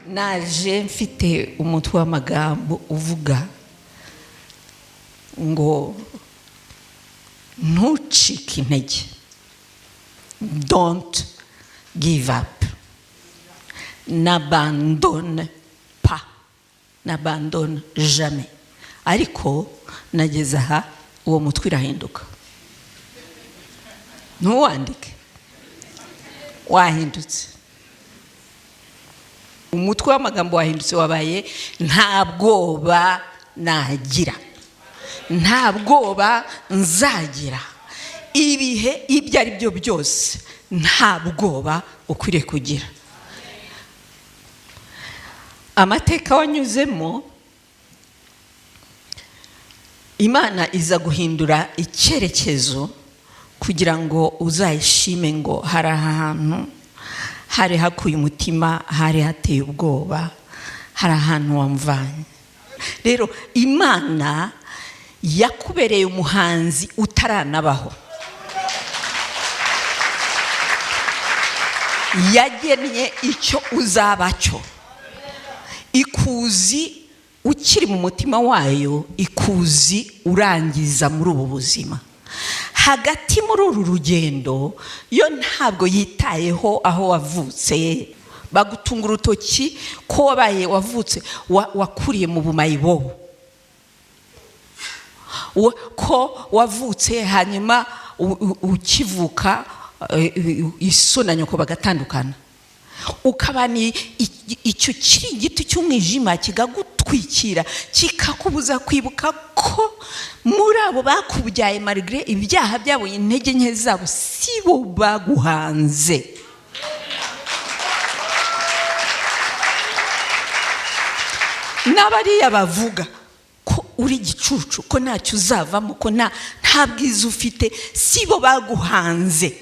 Naje mfite umutwe w'amagambo uvuga ngo ntucike intege, don't give up, n'abandonne pas, n'abandonne jamais. Ariko nageze aha uwo mutwe irahinduka, ntuwandike, wahindutse. Umutwe w'amagambo wahindutse, wabaye nta bwoba nagira, nta bwoba nzagira. Ibihe ibyo ari byo byose nta bwoba ukwiriye kugira. Amateka wanyuzemo, Imana iza guhindura icyerekezo kugira ngo uzayishime ngo hari ahantu hari hakuye umutima, hari hateye ubwoba, hari ahantu wamvanye. Rero Imana yakubereye umuhanzi utaranabaho, yagennye icyo uzaba cyo, ikuzi ukiri mu mutima wayo, ikuzi urangiza muri ubu buzima. Hagati muri uru rugendo yo ntabwo yitayeho aho wavutse. Bagutunga urutoki ko wabaye wavutse wakuriye mu bumayibobo, ko wavutse hanyuma ukivuka iso na nyoko bagatandukana, ukaba ni icyo kiringiti cy'umwijima kikagutwikira, kikakubuza kwibuka ko muri abo bakubyaye, malgré ibyaha byabo, intege nke zabo, si bo baguhanze. N'abariya bavuga ko uri igicucu, ko ntacyo uzavamo, ko nta bwiza ufite, si bo baguhanze.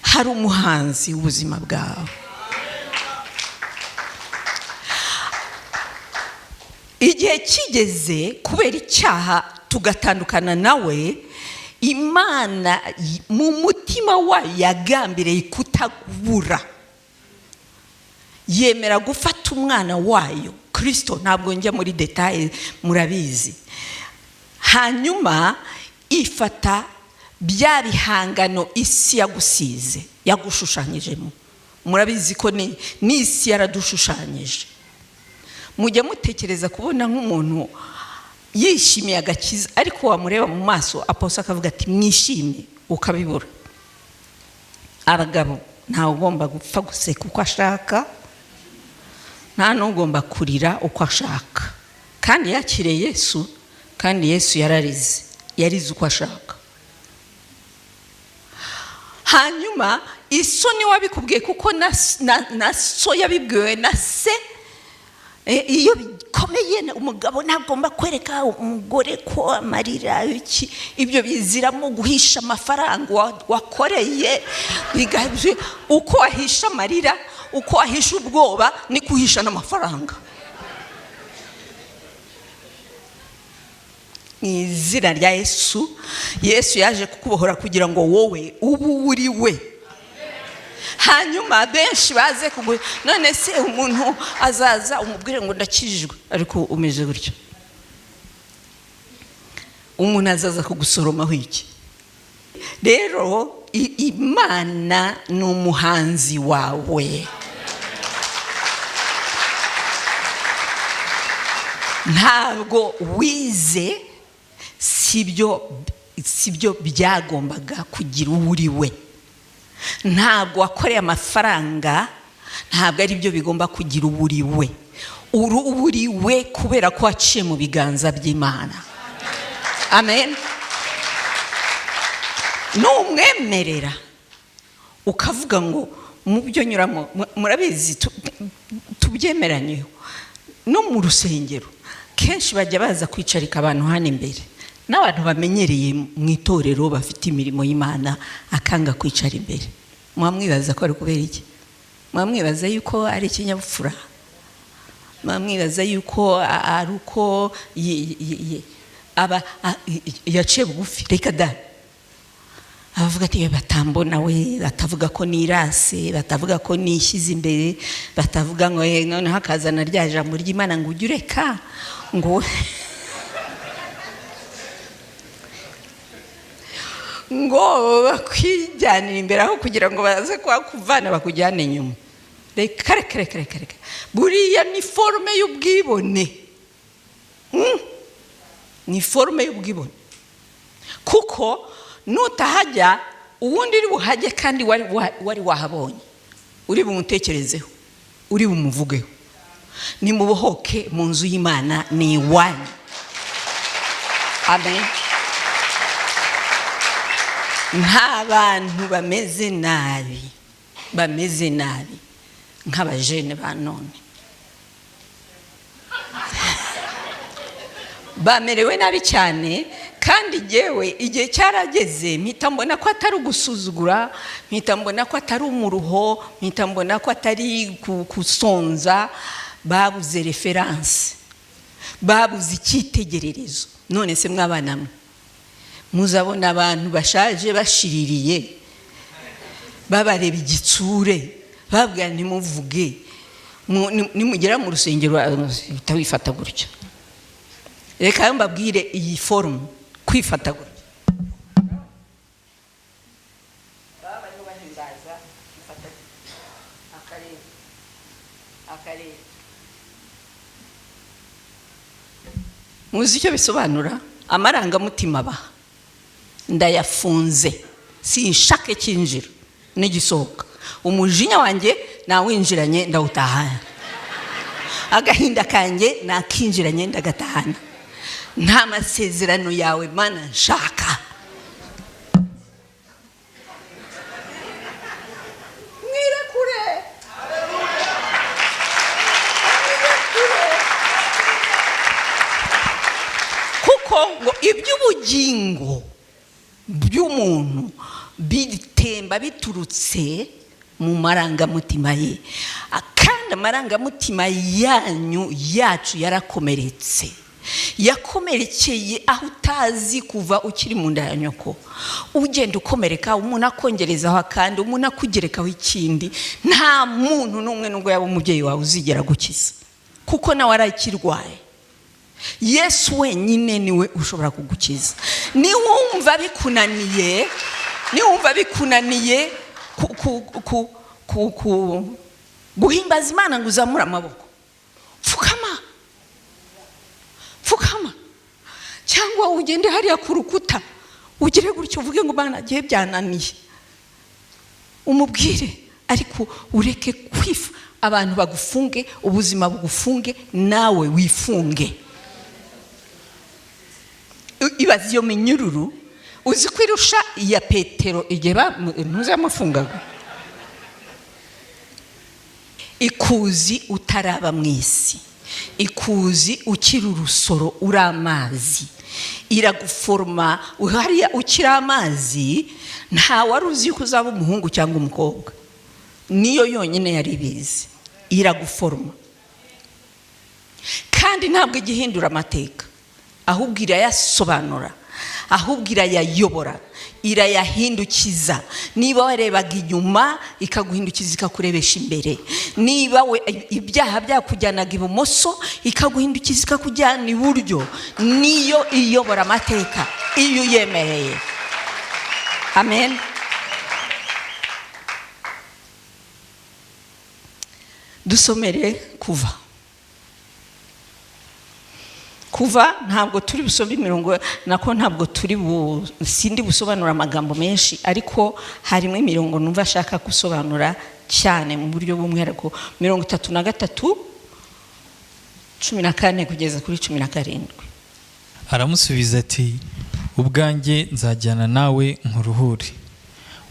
Hari umuhanzi w'ubuzima bwawe. Igihe kigeze kubera icyaha tugatandukana nawe, Imana mu mutima wayo yagambiriye kutagubura, yemera gufata umwana wayo Kristo. Ntabwo njya muri détails, murabizi. Hanyuma ifata bya bihangano isi yagusize, yagushushanyijemo. Murabizi ko n'isi yaradushushanyije. Mujya mutekereza kubona nk'umuntu yishimiye agakiza, ariko wamureba mu maso aposo akavuga ati mwishime, ukabibura. Abagabo ntawe ugomba gupfa guseka uko ashaka, nta n'ugomba kurira uko ashaka. Kandi yakiriye Yesu, kandi Yesu yararize, yarize uko ashaka. Hanyuma iso niwe wabikubwiye, kuko na so yabibwiwe na se. Iyo bikomeye umugabo ntagomba kwereka umugore ko amarira iki, ibyo biziramo guhisha amafaranga wakoreye. Uko wahisha amarira, uko wahisha ubwoba, ni kuhisha n'amafaranga. Mu izina rya Yesu, Yesu yaje kukubohora kugira ngo wowe ubu uri we. Hanyuma benshi baze kugura. None se umuntu azaza umubwire ngo ndakijijwe, ariko umeze gutyo, umuntu azaza kugusoromaho iki? Rero Imana ni umuhanzi wawe. Ntabwo wize, sibyo byagombaga kugira uwo uri we. Ntabwo wakoreye amafaranga, ntabwo ari byo bigomba kugira uwo uri we. Uri uwo uri we kubera ko waciye mu biganza by'Imana. Amen. Numwemerera ukavuga ngo mu byo nyuramo, murabizi, tubyemeranyeho, no mu rusengero kenshi bajya baza kwicarika abantu hano imbere, n'abantu bamenyereye mu itorero bafite imirimo y'Imana akanga kwicara imbere. Mwamwibaza ko ari kubera iki? Mwamwibaza yuko ari ikinyabupfura? Mwamwibaza yuko ari uko aba yaciye bugufi? Reka da. Abavuga ati "Iyo batambona we, batavuga ko nirase, batavuga ko nishyize imbere, batavuga ngo noneho akazana rya jambo ry'Imana ngo ujye ureka ngo ngo bakwijyanira imbere aho kugira ngo baze kuhakuvana bakujyane inyuma." Reka reka reka reka reka, buriya ni forme y'ubwibone. Ni forme y'ubwibone, kuko nutahajya uwundi uri buhajye kandi wari wahabonye, uri bumutekerezeho, uri bumuvugeho. Nimubohoke mu nzu y'Imana, ni iwanyu. Amen. Nta bantu bameze nabi, bameze nabi nk'abajene ba none. Bamerewe nabi cyane. Kandi jyewe igihe cyarageze mpita mbona ko atari ugusuzugura, mpita mbona ko atari umuruho, mpita mbona ko atari kusonza. Babuze referanse, babuze icyitegererezo. None se mwabana mwe, muzabona abantu bashaje bashiririye, babareba igitsure, babwira ntimuvuge, nimugera mu rusengero uhita wifata gutya. Reka mbabwire iyi forume, kwifata gutya. Baba barimo bahimbaza, kwifata gutya, akareba, akareba. Muzi icyo bisobanura? Amarangamutima aba ndayafunze, sinshake cyinjira n'igisohoka. Umujinya wanjye nawinjiranye ndawutahana, agahinda kanjye nakinjiranye ndagatahana. Nta masezerano yawe Mana nshaka. Mwirekure, mwirekure, kuko ngo iby'ubugingo by'umuntu bitemba biturutse mu marangamutima ye. Kandi amarangamutima yanyu yacu yarakomeretse, yakomerekeye aho utazi kuva ukiri mu nda ya nyoko. Ugenda ukomereka, umuntu akongerezaho akandi, umuntu akugerekaho ikindi. Nta muntu n'umwe nubwo yaba umubyeyi wawe uzigera gukiza, kuko nawe arakirwaye. Yesu wenyine niwe ushobora kugukiza. Niwumva bikunaniye, niwumva bikunaniye guhimbaza Imana ngo uzamure amaboko, pfukama, pfukama, cyangwa ugende hariya ku rukuta ugire gutyo uvuge ngo Mana agiye byananiye, umubwire. Ariko ureke kwifa, abantu bagufunge, ubuzima bugufunge, nawe wifunge. Ibaze iyo minyururu, uzi ko irusha iya Petero igihe ntuzamufungaga. Ikuzi utaraba mu isi, ikuzi ukiri urusoro, uri amazi, iraguforoma. Hariya ukiri amazi, nta wari uzi ko uzaba umuhungu cyangwa umukobwa, niyo yonyine yari ibizi. Iraguforoma, kandi ntabwo ijya ihindura amateka, ahubwo irayasobanura, ahubwo irayayobora, irayahindukiza. Niba warebaga inyuma, ikaguhindukiza ikakurebesha imbere. Niba we ibyaha byakujyanaga ibumoso, ikaguhindukiza ikakujyana iburyo. Niyo iyobora amateka iyo uyemereye. Amen. Dusomere kuva. Kuva ntabwo turi busome imirongo, nako ntabwo turi sindi busobanura amagambo menshi, ariko harimo imirongo numva ashaka gusobanura cyane mu buryo bw'umwihariko. 33 14 kugeza kuri 17. Aramusubiza ati ubwanjye nzajyana nawe nkuruhure.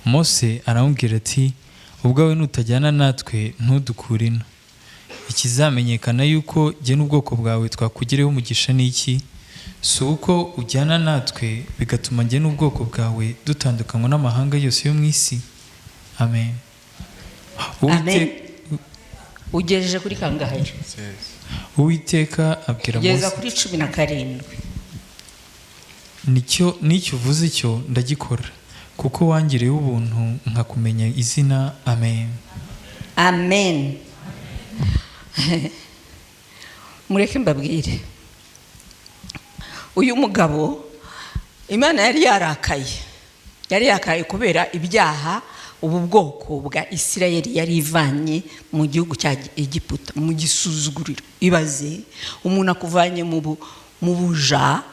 Mose aramubwira ati ubwawe nutajyana natwe ntudukure ino. Ikizamenyekana yuko jye n'ubwoko bwawe twakugireho umugisha ni iki? Si uko ujyana natwe bigatuma jye n'ubwoko bwawe dutandukanywa n'amahanga yose yo mu isi. Amen. Amen. Ugejeje kuri kangahe? Uwiteka abwira Ugeza Mose kuri 17. Nicyo nicyo uvuze icyo ndagikora, Kuko wangiriye ubuntu nkakumenya izina. Amen. Amen. Mureke mbabwire, uyu mugabo Imana yari yarakaye, yari yarakaye kubera ibyaha ubu bwoko bwa Isirayeli yari ivanye mu gihugu cya Egiputa, mu gisuzuguriro. Ibaze umuntu akuvanye mu buja,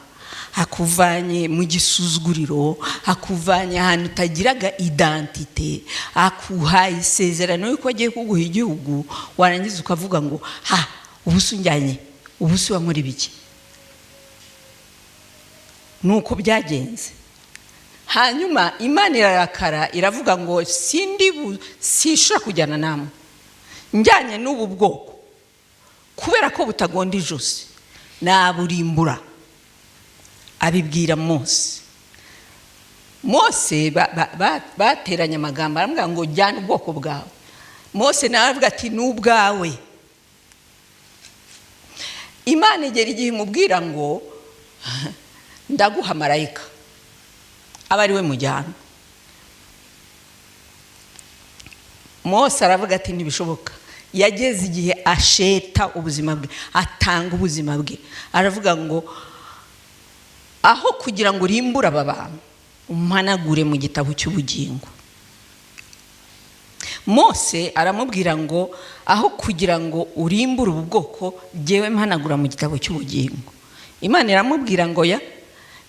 akuvanye mu gisuzuguriro, akuvanye ahantu utagiraga identite, akuhaye isezerano yuko agiye kuguha igihugu, warangiza ukavuga ngo ha, ubu se unjyanye, ubu se wankora ibiki? Nuko byagenze. Hanyuma Imana irarakara, iravuga ngo sinshobora kujyana namwe, njyanye n'ubu bwoko kubera ko butagonda ijosi naburimbura. Abibwira Mose. Mose bateranye amagambo, aramubwira ngo jyana ubwoko bwawe. Mose nawe aravuga ati ni ubwawe. Imana igera igihe imubwira ngo ndaguha marayika aba ari we mujyana. Mose aravuga ati ntibishoboka. Yageze igihe asheta ubuzima bwe, atanga ubuzima bwe, aravuga ngo aho kugira ngo urimbure aba bantu umpanagure mu gitabo cy'ubugingo. Mose aramubwira ngo aho kugira ngo urimbure ubu bwoko, jyewe mpanagura mu gitabo cy'ubugingo. Imana iramubwira ngo ya,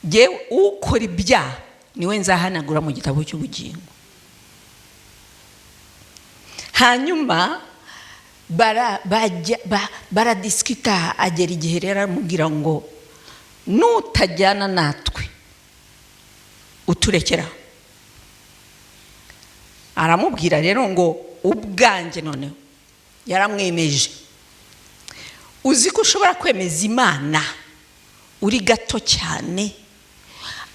jyewe ukora ibyaha niwe nzahanagura mu gitabo cy'ubugingo. Hanyuma baradisikita, agera igihe rero aramubwira ngo nutajyana natwe uturekera. Aramubwira rero ngo ubwanjye, noneho yaramwemeje. Uzi ko ushobora kwemeza Imana uri gato cyane,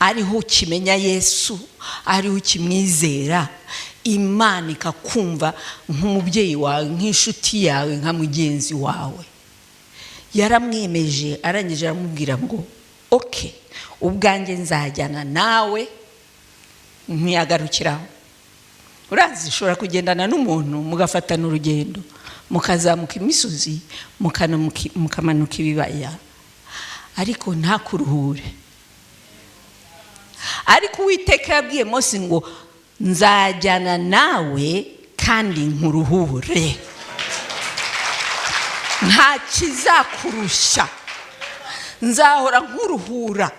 ariho ukimenya Yesu, ariho ukimwizera, Imana ikakumva nk'umubyeyi wawe, nk'inshuti yawe, nka mugenzi wawe. Yaramwemeje, arangije aramubwira ngo oke, ubwanjye nzajyana nawe. Ntiyagarukiraho. Urazi ushobora kugendana n'umuntu mugafatana urugendo, mukazamuka imisozi, mukamanuka ibibaya, ariko ntakuruhure. Ariko Uwiteka yabwiye Mose ngo nzajyana nawe kandi nkuruhure, nta kizakurusha, nzahora nkuruhura,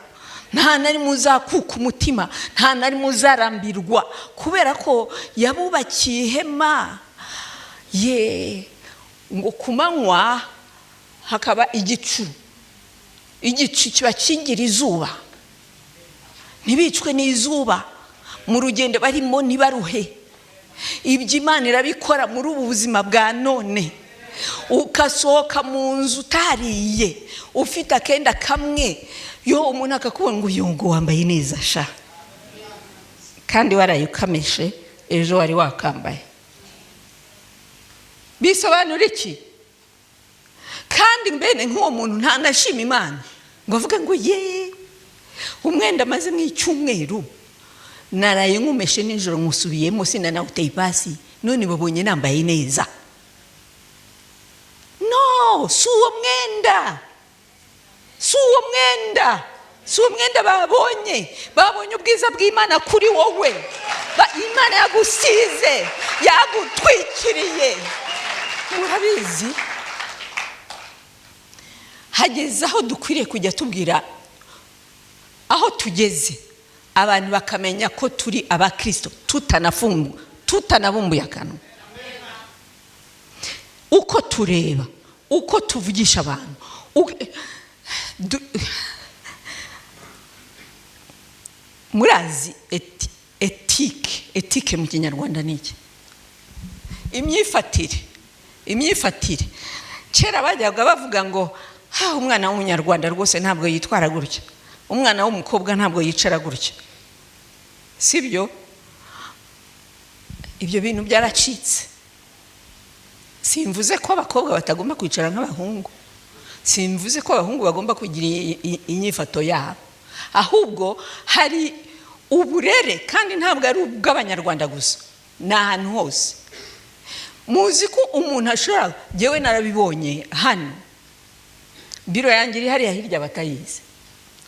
nta na rimwe uzakuka umutima, nta na rimwe uzarambirwa, kubera ko yabubakiye ihema ye, ngo ku manywa hakaba igicu, igicu kiba kigira izuba, ntibicwe n'izuba mu rugendo barimo, ntibaruhe. Ibyo Imana irabikora muri ubu buzima bwa none. Ugasohoka mu nzu utariye, ufite akenda kamwe, yo umuntu akakubona ngo uyu ngo wambaye neza sha, kandi warayukameshe ejo wari wakambaye. Bisobanura iki? Kandi mbene nk'uwo muntu ntanashima Imana ngo avuge ngo ye, umwenda amaze mu icyumweru naraye nkumeshe nijoro nkusubiyemo, sinanawuteye ipasi, none babonye nambaye neza. No, si uwo mwenda, si uwo mwenda, si uwo mwenda babonye. Babonye ubwiza bw'Imana kuri wowe. Imana yagusize, yagutwikiriye. Murabizi, hageze aho dukwiriye kujya tubwira aho tugeze, abantu bakamenya ko turi abakristo, tutanabumbuye akanwa. Uko tureba, uko tuvugisha abantu, murazi etike mu Kinyarwanda ni iki? Imyifatire, imyifatire. Kera bajyaga bavuga ngo ha, umwana w'umunyarwanda rwose ntabwo yitwara gutya, umwana w'umukobwa ntabwo yicara gutya, sibyo? Ibyo bintu byaracitse. Simvuze ko abakobwa batagomba kwicara nk'abahungu, simvuze ko abahungu bagomba kugira inyifato yabo, ahubwo hari Uburere kandi ntabwo ari ubw'Abanyarwanda gusa, ni ahantu hose. Muzi ko umuntu ashobora, ngewe narabibonye hano, biro yanjye iri hariya hirya, batayizi,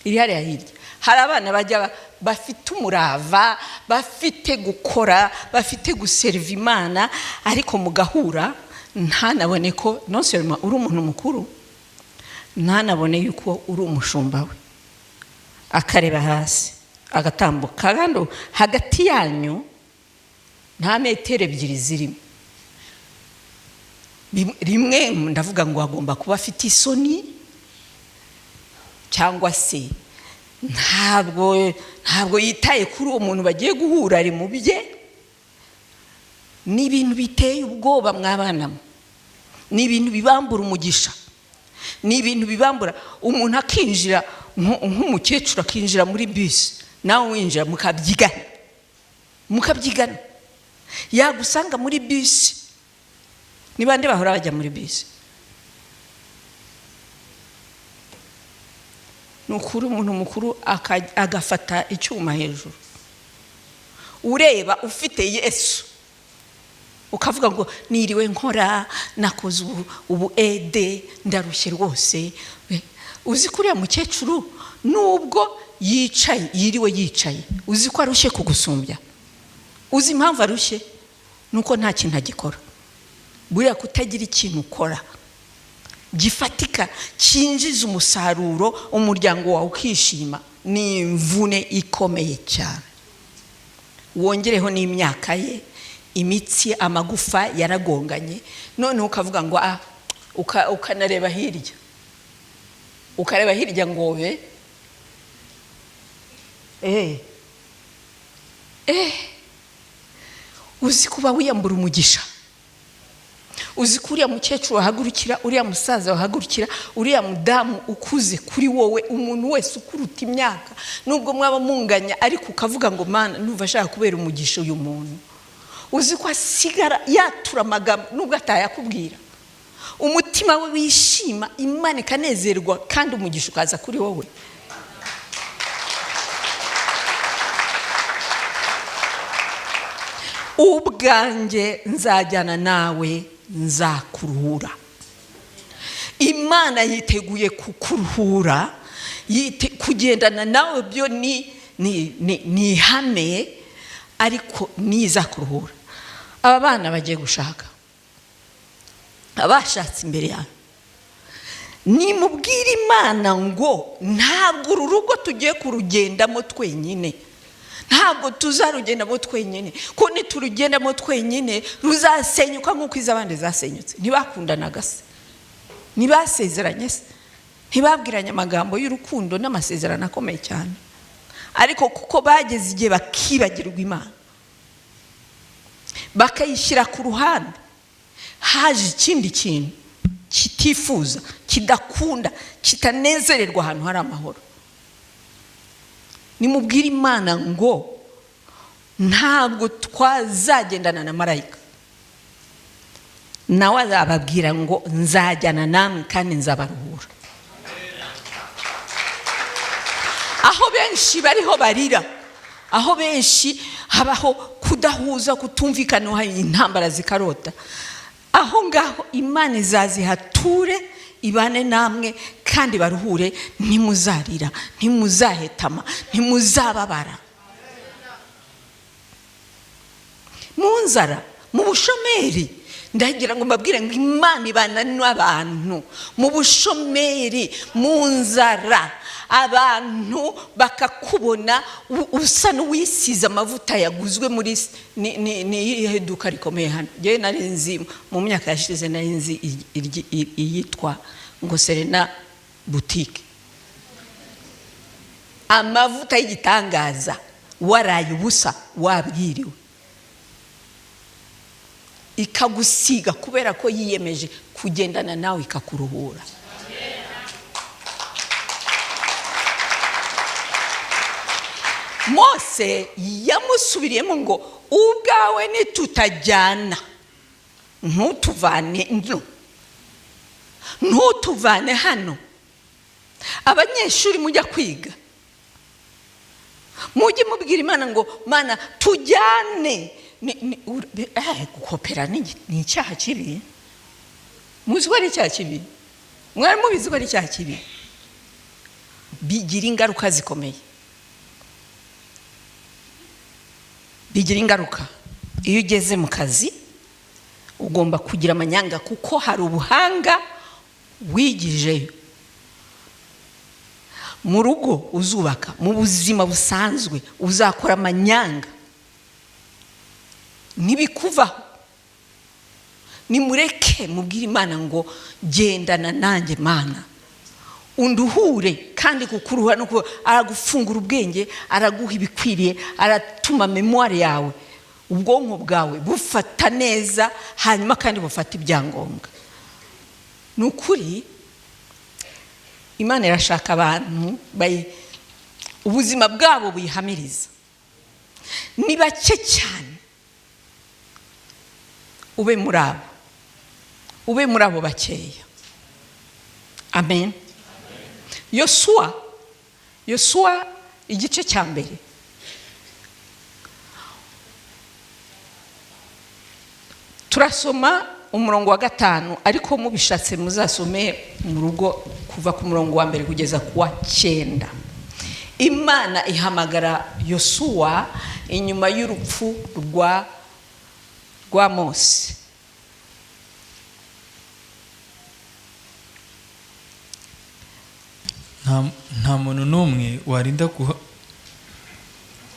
iri hariya hirya. Hari abana bajya bafite umurava, bafite gukora, bafite guseriva Imana, ariko mugahura ntanabone ko non seulement uri umuntu mukuru, ntanabone yuko uri umushumba we, akareba hasi agatambuka. Kandi hagati yanyu nta metero 2 zirimo. Rimwe ndavuga ngo agomba kuba afite isoni, cyangwa se ntabwo yitaye kuri uwo muntu bagiye guhura, ari mu bye. Ni ibintu biteye ubwoba mwabanamo, ni ibintu bibambura umugisha, ni ibintu bibambura. Umuntu akinjira nk'umukecuru, akinjira muri bisi, nawe winjira, mukabyigana, mukabyigana. Yagusanga muri bisi, ni bande bahora bajya muri bisi? Ni ukuri umuntu mukuru agafata icyuma hejuru, ureba ufite Yesu, ukavuga ngo niriwe nkora, nakoze ubu ede, ndarushye rwose. Uzi ko uriya mukecuru nubwo yicaye, yiriwe yicaye, uzi ko arushye kugusumbya? Uzi impamvu arushye? Nuko nta kintu agikora. Buriya kutagira ikintu ukora gifatika cyinjiza umusaruro, umuryango wawe ukishima, ni imvune ikomeye cyane. Wongereho n'imyaka ye, imitsi, amagufa yaragonganye, noneho ukavuga ngo ukanareba hirya, ukareba hirya ngo be uzi kuba wiyambura umugisha. Uzi ko uriya mukecuru wahagurukira, uriya musaza wahagurukira, uriya mudamu ukuze kuri wowe, umuntu wese ukuruta imyaka, nubwo mwaba munganya, ariko ukavuga ngo Mana numva ashaka kubera umugisha uyu muntu. Uzi ko asigara yatura amagambo nubwo atayakubwira, umutima we wishima, Imana ikanezerwa, kandi umugisha ukaza kuri wowe. Ubwanjye nzajyana nawe, nzakuruhura. Imana yiteguye kukuruhura, kugendana nawe byo ni ihame, ariko nizakuruhura. Aba bana bagiye gushaka, abashatse imbere yawe, nimubwire Imana ngo ntabwo uru rugo tugiye kurugendamo twenyine, ntabwo tuzarugendamo twenyine, ko niturugendamo twenyine ruzasenyuka nk'uko iz'abandi zasenyutse. Ntibakundanaga se, ntibasezeranye se, ntibabwiranye amagambo y'urukundo n'amasezerano akomeye cyane, ariko kuko bageze igihe bakibagirwa Imana, bakayishyira ku ruhande, haje ikindi kintu kitifuza, kidakunda, kitanezererwa ahantu hari amahoro. Nimubwire Imana ngo ntabwo twazagendana na marayika, nawe azababwira ngo nzajyana namwe kandi nzabaruhura. Aho benshi bariho barira, aho benshi habaho kudahuza, kutumvikana, intambara zikarota, aho ngaho Imana izazihature, ibane namwe kandi baruhure. Ntimuzarira, ntimuzahetama, ntimuzababara. Mu nzara, mu bushomeri, ndagira ngo mbabwire ngo Imana ibana n'abantu mu bushomeri, mu nzara. Abantu bakakubona usa n'uwisize amavuta yaguzwe muri ni iduka rikomeye hano. Njyewe nari nzi mu myaka yashize, nari nzi iyitwa ngo Serena butike, amavuta y'igitangaza, waraye ubusa wabwiriwe, ikagusiga kubera ko yiyemeje kugendana nawe, ikakuruhura. Mose yamusubiriyemo ngo ubwawe nitutajyana, ntutuvane no, ntutuvane hano. Abanyeshuri mujya kwiga, Mujye mubwira Imana ngo Mana tujyane. Gukopera ni icyaha kibi. Muzi ko ari icyaha kibi? Mwari mubizi ko ari icyaha kibi? Bigira ingaruka zikomeye, bigira ingaruka. Iyo ugeze mu kazi ugomba kugira amanyanga, kuko hari ubuhanga wigijeyo. Mu rugo uzubaka, mu buzima busanzwe uzakora amanyanga, ntibikuvaho. Nimureke mubwire Imana ngo gendana nanjye Mana, unduhure. Kandi kukuruha no aragufungura ubwenge, araguha ibikwiriye, aratuma memoire yawe, ubwonko bwawe bufata neza, hanyuma kandi bufata ibyangombwa. Ni ukuri Imana irashaka abantu ubuzima bwabo buyihamiriza. Ni bake cyane. Ube muri abo, ube muri abo bakeya. Amen. Yosuwa igice cya mbere, turasoma umurongo wa 5, ariko mubishatse muzasome mu rugo kuva ku murongo wa 1 kugeza ku wa 9. Imana ihamagara Yosuwa inyuma y'urupfu rwa Mose. Nta muntu n'umwe warinda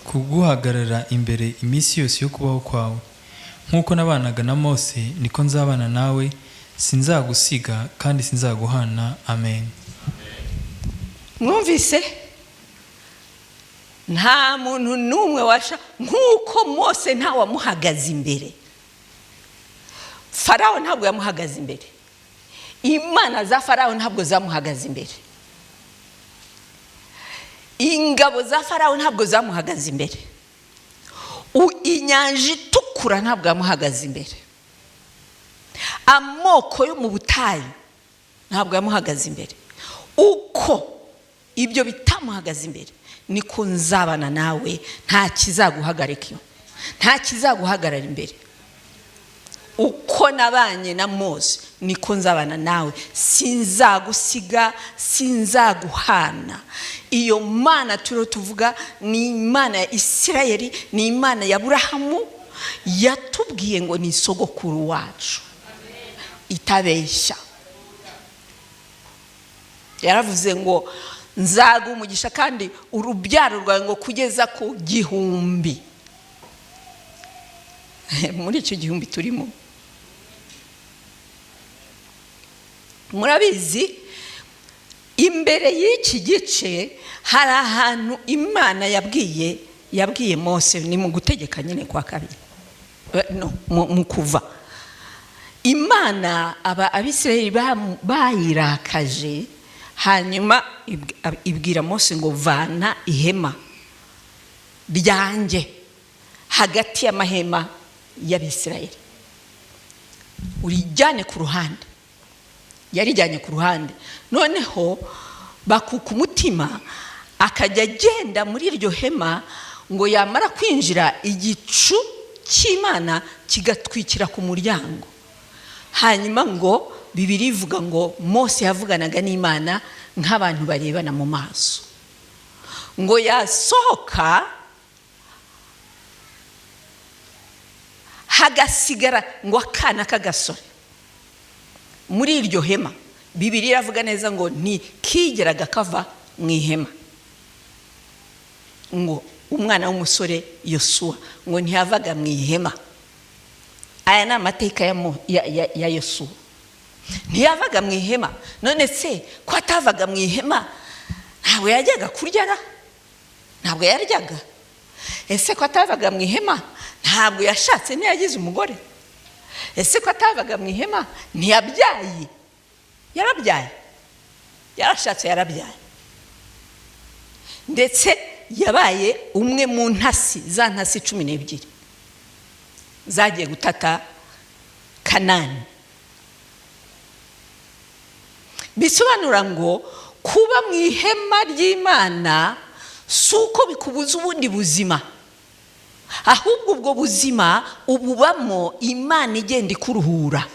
kuguhagarara imbere iminsi yose yo kubaho kwawe. Nk'uko nabanaga na Mose niko nzabana nawe, sinzagusiga kandi sinzaguhana. Amen. Mwumvise? Nta muntu n'umwe washa nk'uko Mose ntawamuhagaze imbere. Farawo ntabwo yamuhagaze imbere. Imana za Farawo ntabwo zamuhagaze imbere. Ingabo za Farawo ntabwo zamuhagaze imbere. Inyanja itukura ntabwo yamuhagaze imbere. Amoko yo mu butayu ntabwo yamuhagaze imbere. Uko ibyo bitamuhagaze imbere niko nzabana nawe, nta kizaguhagarika, nta kizaguhagarara imbere. Uko nabanye na Mose niko nzabana nawe, sinzagusiga, sinzaguhana. Iyo Mana turiho tuvuga ni Imana ya Isirayeli, ni Imana ya Aburahamu, yatubwiye ngo ni sogokuru wacu itabeshya. Yaravuze ngo nzaguha umugisha kandi urubyaro rwawe ngo kugeza ku 1000. Muri icyo 1000 turimo, murabizi, imbere y'iki gice hari ahantu Imana yabwiye Mose, ni mu gutegeka nyine kwa kabiri, no mu kuva. Imana aba Abisirayeli bayirakaje, hanyuma ibwira Mose ngo vana ihema ryanjye hagati y'amahema y'Abisirayeli, urijyane ku ruhande. Yarijyanye ku ruhande, noneho bakuka umutima, akajya agenda muri iryo hema, ngo yamara kwinjira igicu cy'Imana kigatwikira ku muryango. Hanyuma ngo Bibiliya ivuga ngo Mose yavuganaga n'Imana nk'abantu barebana mu maso. Ngo yasohoka hagasigara ngo akana k'agasore muri iryo hema. Bibiliya iravuga neza ngo ntikigeraga kava mu ihema. Ngo umwana w'umusore Yosuwa ngo ntiyavaga mu ihema. Aya ni amateka ya Yosuwa. Ntiyavaga mu ihema. None se ko atavaga mu ihema ntabwo yajyaga kurya? Ntabwo yaryaga. Ese ko atavaga mu ihema ntabwo yashatse, ntiyagize umugore? Ese ko atavaga mu ihema ntiyabyaye? Yarabyaye, yarashatse, yarabyaye. Ndetse yabaye umwe mu ntasi, za ntasi 12 zagiye gutata Kanani. Bisobanura ngo kuba mu ihema ry'Imana Si uko bikubuza ubundi buzima, ahubwo ubwo buzima ububamo Imana igenda ikuruhura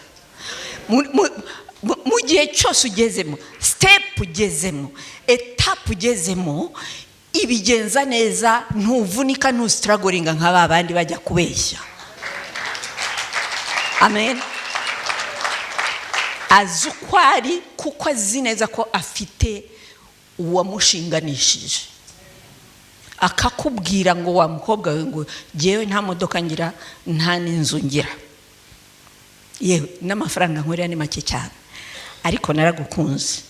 mu gihe cyose ugezemo, step ugezemo, étape ugezemo, ibigenza neza, ntuvunika, ntustrugglinga nka ba bandi bajya kubeshya. Amen. Azi uko ari kuko azi neza ko afite uwamushinganishije. Akakubwira ngo: "Wa mukobwa we," ngo, "jyewe nta modoka ngira, nta n'inzu ngira, yewe n'amafaranga nkorera ni make cyane, ariko naragukunze.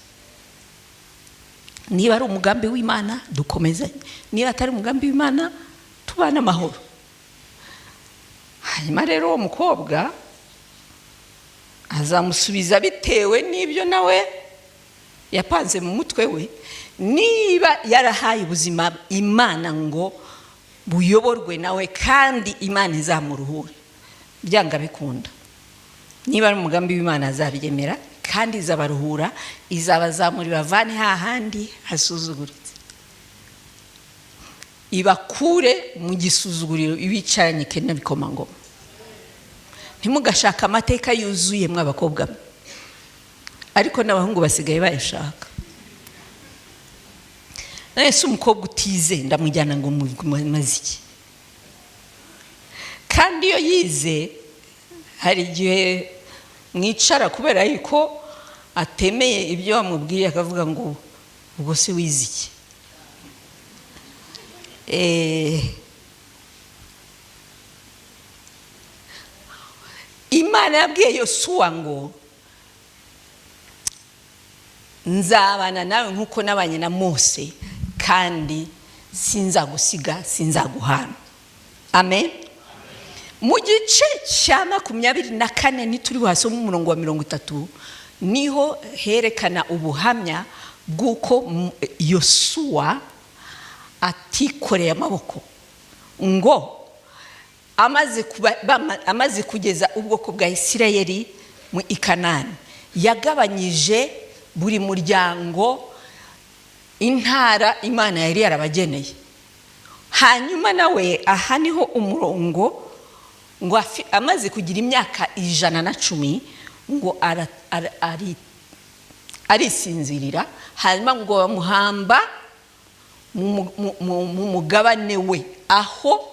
Niba ari umugambi w'Imana, dukomezanye. Niba atari umugambi w'Imana, tubane amahoro." Hanyuma rero uwo mukobwa azamusubiza bitewe n'ibyo nawe yapanze mu mutwe we. Niba yarahaye ubuzima Imana ngo buyoborwe nawe kandi Imana izamuruhure, byanga bikunda, niba ari umugambi w'Imana, azabyemera kandi izabaruhura, izabazamura, ibavane hahandi hasuzuguritse, ibakure mu gisuzuguriro, ibicaranye n'ibikomangoma. Ntimugashake amateka yuzuye mw'abakobwa mwe, ariko n'abahungu basigaye bayashaka. Nawe si umukobwa utize, ndamujyana ngo maze iki? Kandi iyo yize, hari igihe mwicara kubera yuko atemeye ibyo wamubwiye, akavuga ngo: "Ubwo se wize iki?" Imana yabwiye Yosuwa ngo: "Nzabana nawe nk'uko nabanye na Mose, kandi sinzagusiga, sinzaguhana." Amen. Mu gice cya 24, ntituri buhasome, umurongo wa 30 niho herekana ubuhamya bw'uko Yosuwa atikoreye amaboko, ngo amaze kugeza ubwoko bwa Isirayeli mu Ikanani, yagabanyije buri muryango intara Imana yari yarabageneye. Hanyuma nawe aha niho umurongo ngo amaze kugira imyaka 110, ngo arisinzirira, hanyuma ngo bamuhamba mu mugabane we aho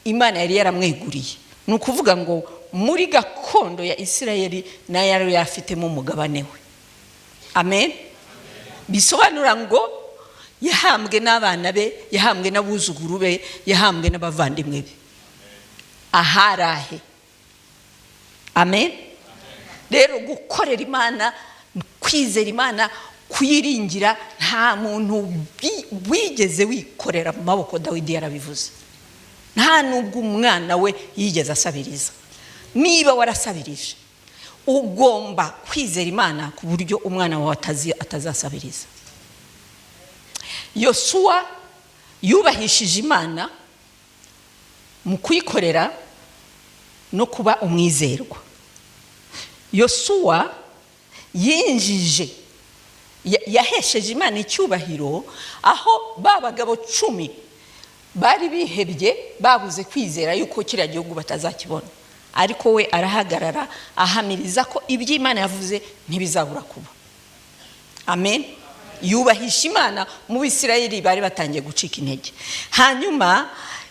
Imana yari yaramweguriye. Ni ukuvuga ngo muri gakondo ya Isirayeli nayo yari afitemo umugabane we. Amen. Bisobanura ngo yahambwe n'abana be, yahambwe n'abuzukuru be, yahambwe n'abavandimwe be ahari ahe. Amen. Rero gukorera Imana, kwizera Imana, kuyiringira, nta muntu wigeze wikorera mu maboko. Dawidi yarabivuze, nta nubwo umwana we yigeze asabiriza. Niba warasabirije, ugomba kwizera Imana ku buryo umwana wawe atazasabiriza. Yosuwa yubahishije Imana mu kuyikorera no kuba umwizerwa. Yosuwa yinjije, yahesheje Imana icyubahiro aho ba bagabo 10 bari bihebye, babuze kwizera yuko kiriya gihugu batazakibona, ariko we arahagarara, ahamiriza ko ibyo Imana yavuze ntibizabura kuba. Amen. Yubahisha Imana mu Bisirayeli bari batangiye gucika intege. Hanyuma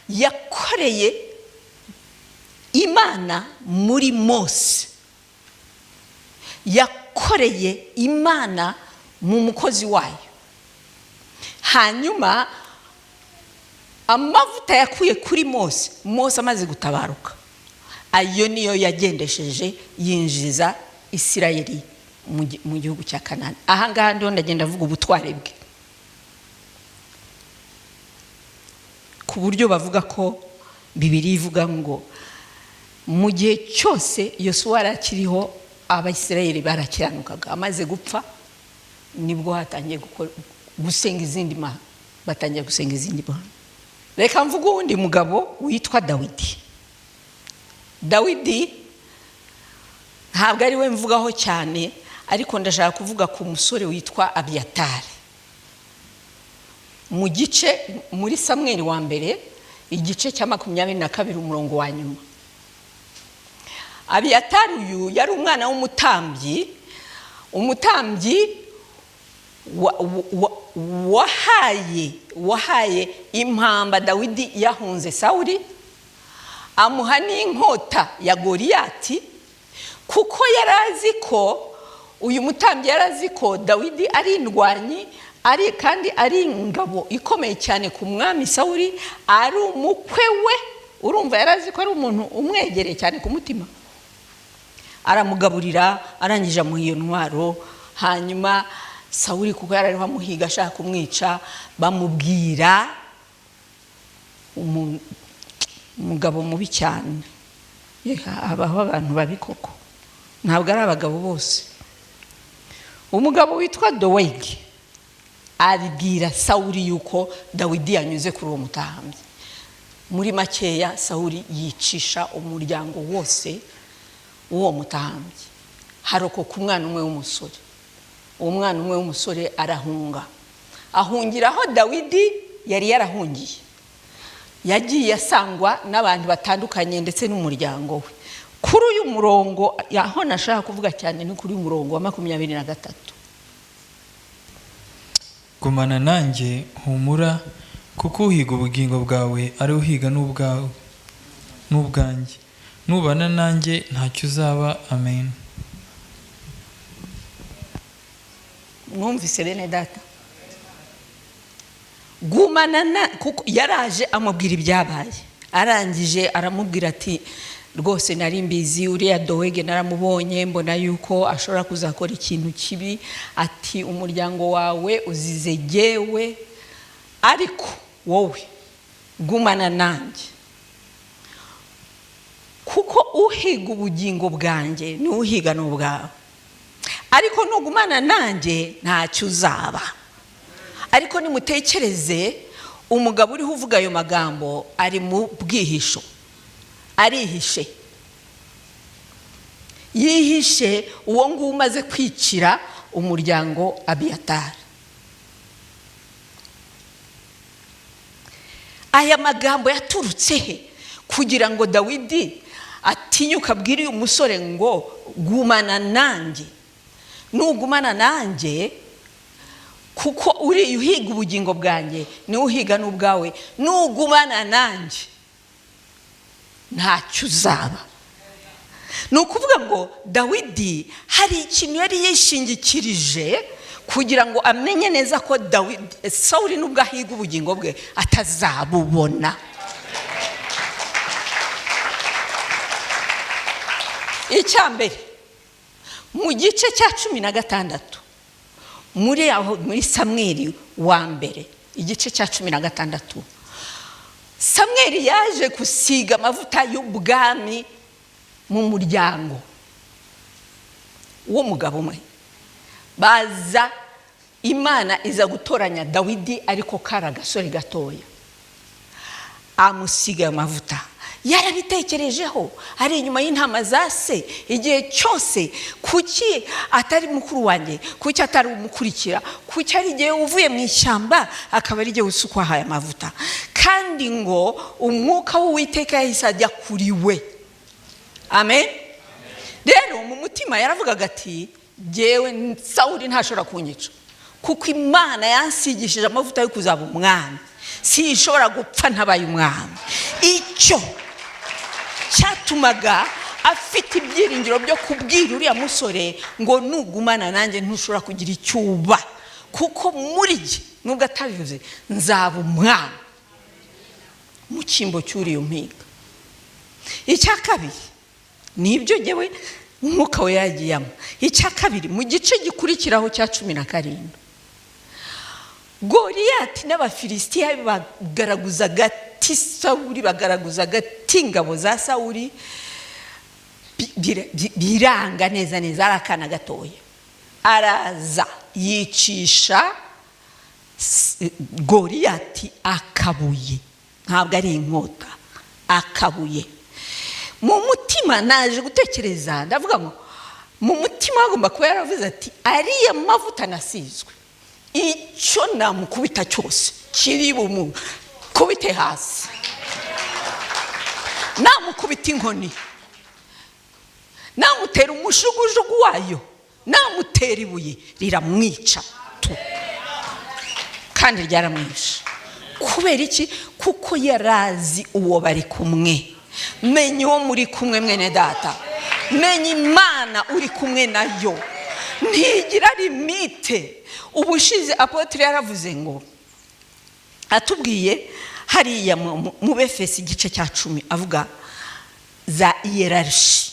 yakoreye Imana muri Mose, yakoreye Imana mu mukozi wayo. Hanyuma amavuta yakuye kuri Mose, Mose amaze gutabaruka, ayo niyo yagendesheje yinjiza Isirayeli mu gihugu cya Kanani. Ahangaha ndiho ndagenda avuga ubutwari bwe, ku buryo bavuga ko Bibiri ivuga ngo mu gihe cyose Yosuwa yari akiriho, Abisirayeli barakiranukaga. Amaze gupfa, nibwo hatangiye gusenga izindi mana, batangiye gusenga izindi mana. Reka mvuge uwundi mugabo witwa Dawidi. Dawidi ntabwo ari we mvugaho cyane, ariko ndashaka kuvuga ku musore witwa Abiyatari. Mu gice muri Samweri wa mbere, igice cya 22, umurongo wa nyuma. Abiyatari uyu yari umwana w'umutambyi, umutambyi wahaye impamba Dawidi yahunze Sawuri, amuha n'inkota ya Goriyati, kuko yari azi ko uyu mutambyi yari azi ko Dawidi ari indwanyi, ari kandi ari ingabo ikomeye cyane ku mwami Sawuri, ari umukwe we. Urumva yari azi ko ari umuntu umwegereye cyane ku mutima. Aramugaburira, arangije amuha iyo ntwaro. Hanyuma Sawuri, kuko yari ariho amuhiga ashaka kumwica, bamubwira umugabo mubi cyane. Habaho abantu babi koko, ntabwo ari abagabo bose. Umugabo witwa Dowegi abwira Sawuri yuko Dawidi yanyuze kuri uwo mutambyi. Muri makeya, Sawuri yicisha umuryango wose w'uwo mutambyi, harokoka umwana umwe w'umusore. Uwo mwana umwe w'umusore arahunga, ahungira aho Dawidi yari yarahungiye. Yagiye asangwa n'abantu batandukanye ndetse n'umuryango we. Kuri uyu murongo aho nashaka kuvuga cyane ni kuri uyu murongo wa 23. Gumana nanjye, humura, kuko uhiga ubugingo bwawe ari uhiga n'ubwawe n'ubwanjye. Nubana nanjye ntacyo uzaba. Amen. Mwumvise, bene data? Gumana na, kuko yaraje amubwira ibyabaye, arangije aramubwira ati: "Rwose nari mbizi, uriya Dowege naramubonye, mbona yuko ashobora kuzakora ikintu kibi." Ati: "Umuryango wawe uzize jyewe, ariko wowe gumana nanjye, kuko uhiga ubugingo bwanjye niwe uhiga n'ubwawe, ariko nugumana nanjye ntacyo uzaba." Ariko nimutekereze, umugabo uriho uvuga ayo magambo ari mu bwihisho, arihishe, yihishe uwo nguwo umaze kwicira umuryango Abiyatari. Aya magambo yaturutse he kugira ngo Dawidi atinyuka abwire uyu musore ngo: "Gumana nanjye, nugumana nanjye, kuko uriya uhiga ubugingo bwanjye niwe uhiga n'ubwawe, nugumana nanjye ntacyo uzaba"? Ni ukuvuga ngo Dawidi hari ikintu yari yishingikirije kugira ngo amenye neza ko Dawidi, Sawuri nubwo ahiga ubugingo bwe, atazabubona. Icya mbere, mu gice cya 16 muri aho muri Samweri wa mbere, igice cya 16, Samweri yaje gusiga amavuta y'ubwami mu muryango w'umugabo umwe. Baza Imana iza gutoranya Dawidi, ariko kari agasore gatoya, amusiga ayo mavuta. Yarabitekerejeho ari inyuma y'intama za se igihe cyose: kuki atari mukuru wanjye? Kuki atari umukurikira? Kuki ari igihe uvuye mu ishyamba akaba ari igihe usukwaho aya mavuta? Kandi ngo umwuka w'Uwiteka yahise ajya kuri we. Amen. Rero mu mutima yaravugaga ati: "Jyewe Sawuri ntashobora kunyica, kuko Imana yansigishije amavuta yo kuzaba umwami, sinshobora gupfa ntabaye umwami." Icyo cyatumaga afite ibyiringiro byo kubwira uriya musore ngo: "Nugumana nanjye ntushobora kugira icyo uba, kuko muri jye, nubwo atabivuze, nzaba umwami mu cyimbo cy'uriya mpiga." Icya kabiri ni ibyo ngewe umwuka we yagiyemo. Icya kabiri, mu gice gikurikiraho cya 17, Goriyati n'Abafilisitiya bagaraguza agati Sawuri, bagaraguza agati ingabo za Sawuri, biranga neza neza. Ari akana gatoya, araza yicisha Goriyati akabuye, ntabwo ari inkota, akabuye. Mu mutima naje gutekereza, ndavuga ngo mu mutima agomba kuba yaravuze ati: "Ariya mavuta nasizwe, icyo namukubita cyose Kiri bumukubite hasi. Namukubita inkoni, namutera umushugujugu wayo, namutera ibuye, riramwica tu. Kandi ryaramwishe. Kubera iki? Kuko yarazi uwo bari kumwe. Menya uwo muri kumwe, mwene data. Menya Imana uri kumwe nayo, ntigira limite. Ubushize apôtre yaravuze ngo, atubwiye hariya mu Befesi igice cya 10, avuga za hiérarchie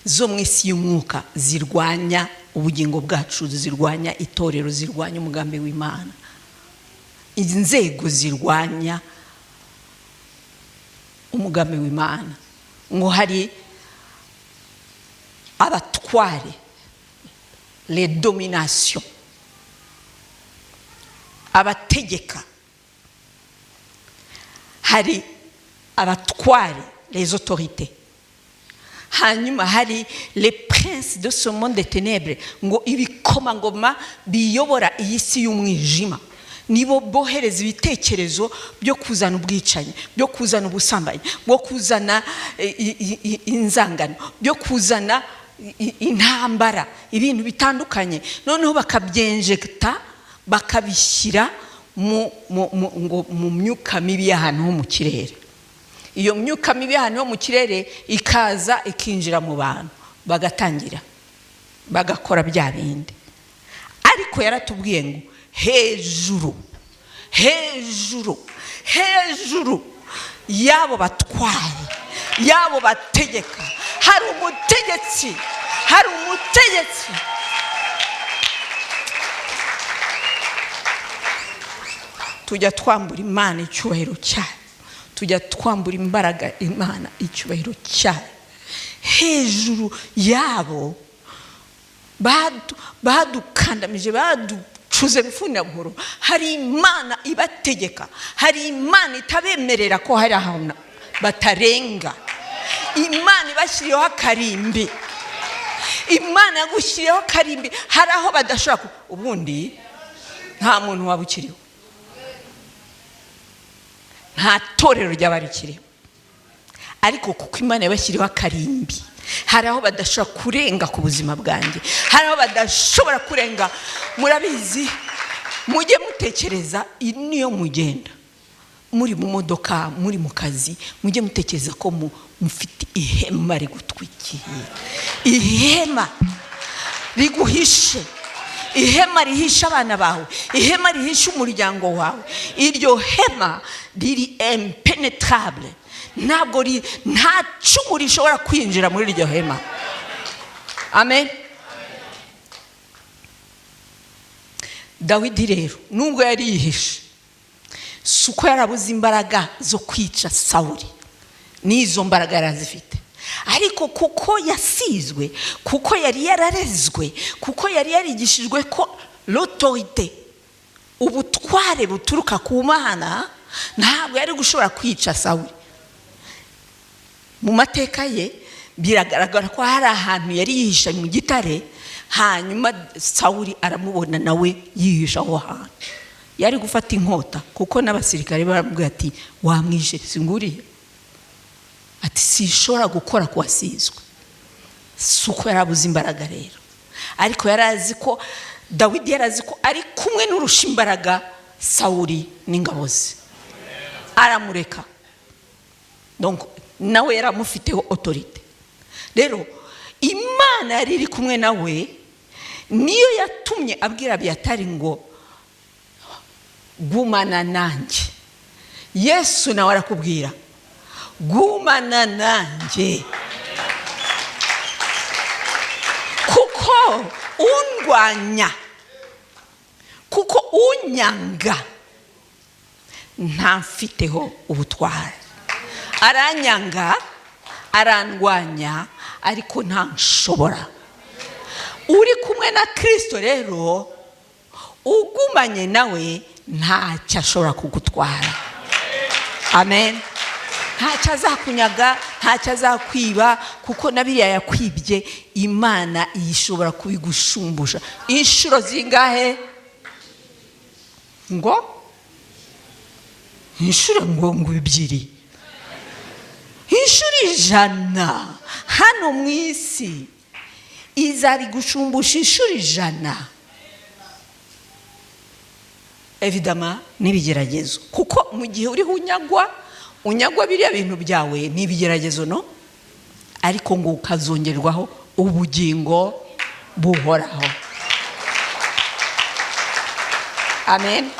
zo mu isi y'umwuka zirwanya ubugingo bwacu, zirwanya itorero, zirwanya umugambi w'Imana, inzego zirwanya umugambi w'Imana, ngo hari abatware, les dominations, abategeka, hari abatware, les autorités, hanyuma hari les princes de ce monde de ténèbres, ngo ibikomangoma biyobora iyi si y'umwijima, nibo bohereza ibitekerezo byo kuzana ubwicanyi, byo kuzana ubusambanyi, bwo kuzana inzangano, byo kuzana intambara, ibintu bitandukanye. Noneho bakabyenjegita, bakabishyira ngo mu myuka mibi y'ahantu ho mu kirere. Iyo myuka mibi y'ahantu ho mu kirere ikaza ikinjira mu bantu, bagatangira bagakora bya bindi. Ariko yaratubwiye ngo hejuru, hejuru, hejuru y'abo batware, y'abo bategeka, hari umutegetsi, hari umutegetsi. Tujya twambura Imana icyubahiro cyayo, tujya twambura imbaraga Imana icyubahiro cyayo. Hejuru yabo badukandamije, baducuze buhoro, hari Imana ibategeka, hari Imana itabemerera ko hari ahantu batarenga, Imana ibashyiriyeho akarimbi. Imana yagushyiriyeho akarimbi, hari aho badashobora. Ubundi nta muntu waba ukiriho, nta torero ryaba rikiriho, ariko kuko Imana yabashyiriyeho akarimbi, hari aho badashobora kurenga ku buzima bwanjye, hari aho badashobora kurenga. Murabizi, mujye mutekereza niyo mugenda muri mu modoka, muri mu kazi, mujye mutekereza ko mufite ihema rigutwikiye, ihema riguhishe, ihema rihisha abana bawe, ihema rihisha umuryango wawe. Iryo hema riri impenetrable, ntabwo nta cumu rishobora kwinjira muri iryo hema. Amen. Dawidi rero nubwo yari yihishe, si uko yarabuze imbaraga zo kwica Sawuri, n'izo mbaraga yari azifite, ariko kuko yasizwe, kuko yari yararezwe, kuko yari yarigishijwe ko l'autorité, ubutware buturuka ku Mana, ntabwo yari gushobora kwica Sawuri. Mu mateka ye biragaragara ko hari ahantu yari yihishe mu gitare, hanyuma Sawuri aramubona nawe yihisha aho hantu. Yari gufata inkota, kuko n'abasirikare baramubwira ati: "Wamwishe, singuriye." Ati: "Sishobora gukora ku wasizwe." Si uko yarabuze imbaraga rero, ariko yari azi ko, Dawidi yari azi ko ari kumwe n'urusha imbaraga Sawuri n'ingabo ze, aramureka. Donc nawe yaramufiteho autorité. Rero Imana yari iri kumwe nawe, niyo yatumye abwira Abiyatari ngo: "Gumana nanjye." Yesu nawe arakubwira: "Gumana nanjye, kuko undwanya, kuko unyanga ntamfiteho ubutware. Aranyanga, arandwanya, ariko ntanshobora." Uri kumwe na Kirisito rero, ugumanye nawe, ntacyo ashobora kugutwara. Amen. Ntacyo azakunyaga, ntacyo azakwiba, kuko na biriya yakwibye Imana ishobora kubigushumbusha inshuro zingahe? Ngo Inshuro ngo 2, inshuro 100 hano mu isi izabigushumbusha inshuro 100. Évidemment n'ibigeragezo, kuko mu gihe uriho unyagwa biriya bintu byawe ni ibigeragezo, no ariko ngo ukazongerwaho ubugingo buhoraho. Amen.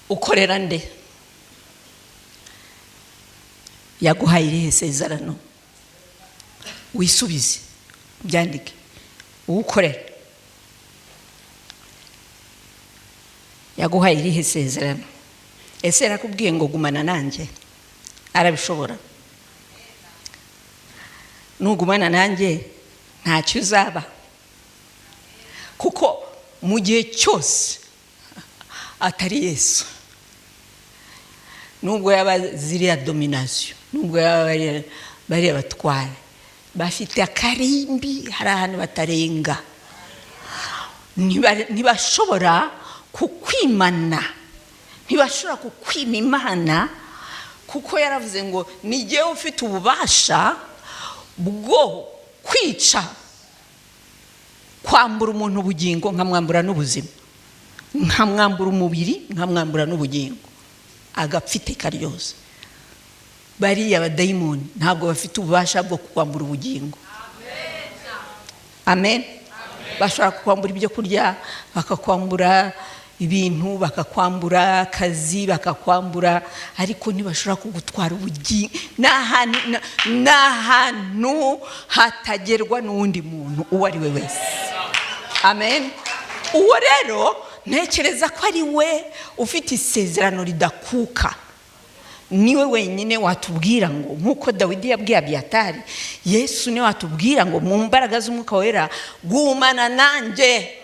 Ukorera nde? Yaguhaye irihe sezerano? Wisubize, byandike. Uwukorera yaguhaye irihe sezerano? Ese yarakubwiye ngo gumana nanjye? Arabishobora. Nugumana nanjye ntacyo uzaba, kuko mu gihe cyose atari Yesu, nubwo yaba ziriya domination, nubwo yaba bariya batwara bafite akarimbi, hari ahantu batarenga, ntibashobora kukwimana, ntibashobora kukwima Imana, kuko yaravuze ngo ni jyewe ufite ububasha bwo kwica, kwambura umuntu ubugingo, nkamwambura n'ubuzima, nkamwambura umubiri, nkamwambura n'ubugingo, agapfa iteka ryose. Bariya badayimoni ntabwo bafite ububasha bwo kukwambura ubugingo. Amen. Bashobora kukwambura ibyo kurya, bakakwambura ibintu, bakakwambura akazi, bakakwambura, ariko ntibashobora kugutwara ubugingo. Ni ahantu hatagerwa n'uwundi muntu uwo ari we wese. Amen. Uwo rero ntekereza ko ari we ufite isezerano ridakuka, niwe wenyine watubwira ngo nk'uko Dawidi yabwiye Abiyatari, Yesu niwe watubwira ngo mu mbaraga z'Umwuka Wera, gumana nanjye,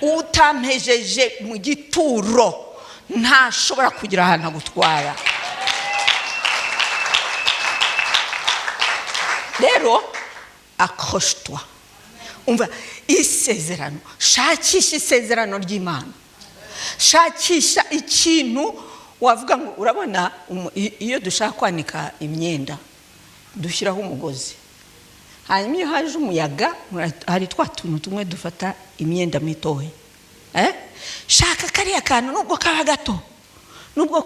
utampejeje mu gituro ntashobora kugira ahantu agutwara. Rero accroche-toi, umva isezerano, shakisha isezerano ry'Imana, shakisha ikintu wavuga ngo urabona iyo dushaka kwanika imyenda dushyiraho umugozi, hanyuma iyo haje umuyaga hari twa tuntu tumwe dufata imyenda mitoya. Shaka kariya kantu, nubwo kaba gato, nubwo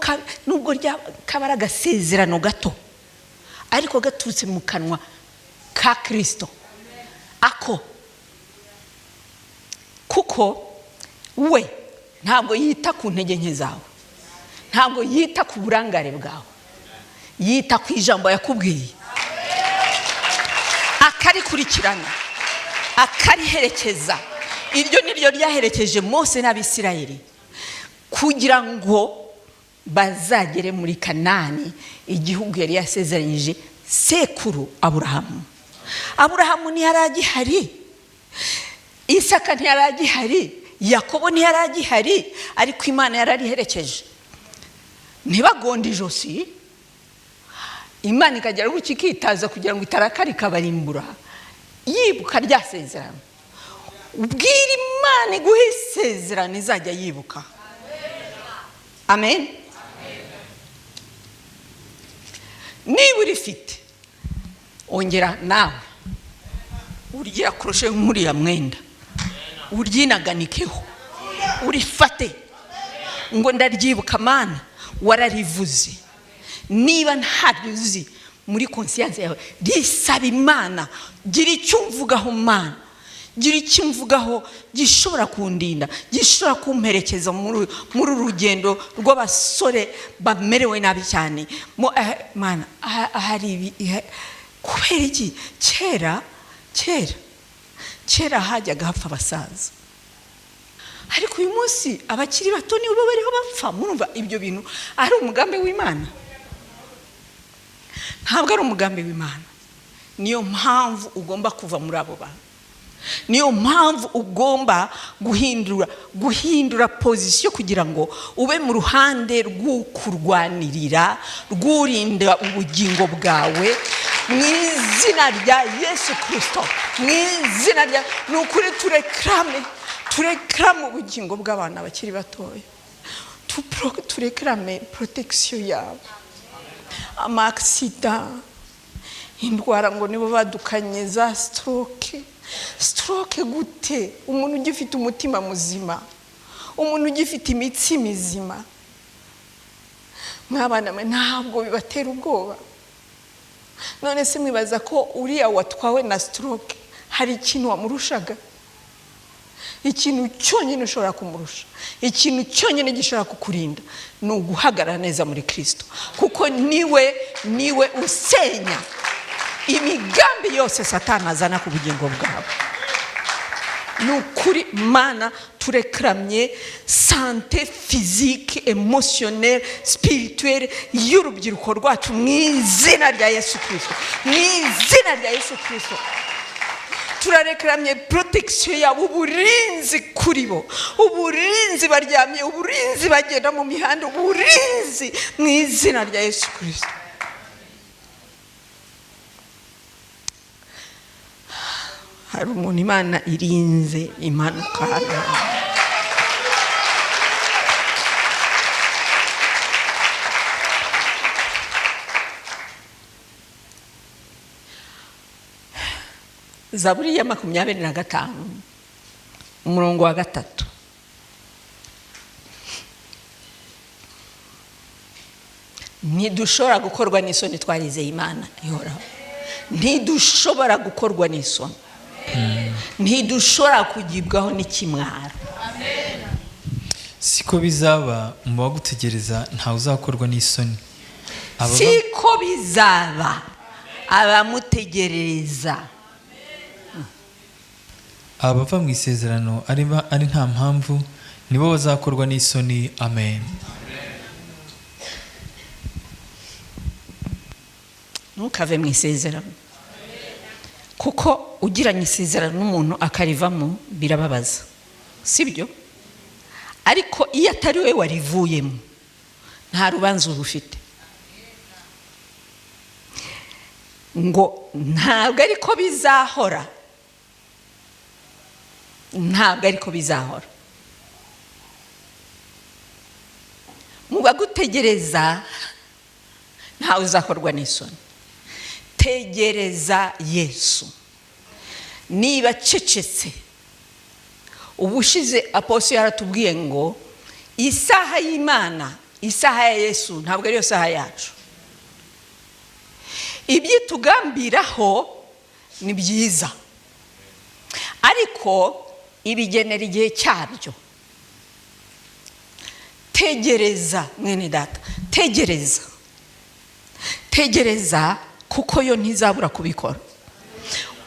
kaba ari agasezerano gato, ariko gaturutse mu kanwa ka Kristo ako, kuko we ntabwo yita ku ntege nke zawe, ntabwo yita ku burangare bwawe, yita ku ijambo yakubwiye, akarikurikirana, akariherekeza. Iryo ni ryo ryaherekeje Mose n'Abisirayeli kugira ngo bazagere muri Kanani, igihugu yari yasezeranyije sekuru Aburahamu. Aburahamu ntiyari agihari, Isaka ntiyari agihari, Yakobo ntiyari agihari, ariko Imana yarariherekeje. Ntibagonde ijosi, Imana ikagera gutya ikitaza kugira ngo itarakara ikabarimbura, yibuka rya sezerano. Ubwira Imana iguhe isezerano izajya yibuka. Amen. Niba urifite ongera nawe urya kurushe nk'uriya mwenda, uryinaganikeho, urifate ngo ndaryibuka Mana wararivuze. Niba ntabyo uzi muri conscience yawe, risaba Imana, gira icyo umvugaho Mana, gira icyo umvugaho gishobora kundinda, gishobora kumperekeza muri uru rugendo rw'abasore bamerewe nabi cyane. Mana hari ibi, kubera iki? Kera kera kera hajyaga hapfa abasaza, ariko uyu munsi abakiri bato nibo bariho bapfa. Murumva ibyo bintu ari umugambi w'Imana? Ntabwo ari umugambi w'Imana. Niyo mpamvu ugomba kuva muri abo bantu, niyo mpamvu ugomba guhindura position kugira ngo ube mu ruhande rw'ukurwanirira, rw'urinda ubugingo bwawe, Mu izina rya Yesu Kirisito, mu izina rya, ni ukuri turekarame ubugingo bw'abana bakiri batoya, turekarame protection yabo, ama accident, indwara ngo nibo badukanye za stroke. Stroke gute? Umuntu ugifite umutima muzima, umuntu ugifite imitsi mizima. Mwabana mwe ntabwo bibatera ubwoba? None se mwibaza ko uriya watwawe na stroke hari ikintu wamurushaga? Ikintu cyonyine ushobora kumurusha, ikintu cyonyine gishobora kukurinda ni uguhagarara neza muri Kristo, kuko niwe usenya imigambi yose Satani azana ku bugingo bwawe. Ni ukuri Mana, turekamye santé physique, émotionnelle, spirituelle y'urubyiruko rwacu mu izina rya Yesu Kirisito, mu izina rya Yesu Kirisito. Turarekamye protection yabo, uburinzi kuri bo, uburinzi baryamye, uburinzi bagenda mu mihanda, uburinzi mu izina rya Yesu Kirisito. Hari umuntu Imana irinze impanuka hano. Zaburi ya 25 umurongo wa 3. Ntidushobora gukorwa n'isoni twarizeye Imana ihoraho. Ntidushobora gukorwa n'isoni, ntidushobora kugibwaho n'ikimwaro. Siko bizaba mu bagutegereza, ntawe uzakorwa n'isoni. Siko bizaba abamutegereza. Abava mu isezerano ari nta mpamvu nibo bazakorwa n'isoni. Amen. Ntukave mu isezerano, kuko ugiranye isezerano n'umuntu akarivamo birababaza, sibyo? Ariko iyo atari we warivuyemo nta rubanza uba ufite. Ngo ntabwo ariko bizahora, ntabwo ariko bizahora. Mu bagutegereza ntawe uzakorwa n'isoni. Tegereza Yesu. Niba acecetse, ubushize apostle yaratubwiye ngo isaha y'Imana, isaha ya Yesu ntabwo ariyo saha yacu. Ibyitugambiraho ni byiza, ariko ibigenera igihe cyabyo. Tegereza mwene data, tegereza, tegereza, kuko yo ntizabura kubikora.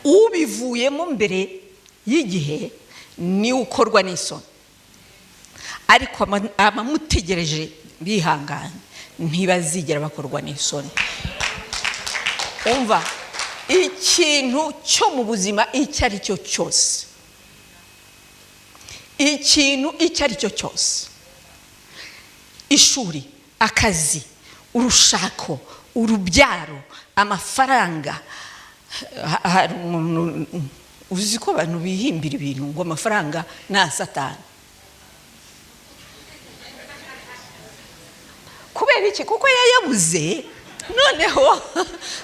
Ubivuyemo mbere y'igihe ni ukorwa n'isoni, ariko abamutegereje bihanganye ntibazigera bakorwa n'isoni. Umva, ikintu cyo mu buzima icyo ari cyo cyose, ikintu icyo ari cyo cyose, ishuri, akazi, urushako, urubyaro, amafaranga. Hari umuntu uzi ko abantu bihimbira ibintu ngo amafaranga ni Satani. Kubera iki? Kuko yayabuze, noneho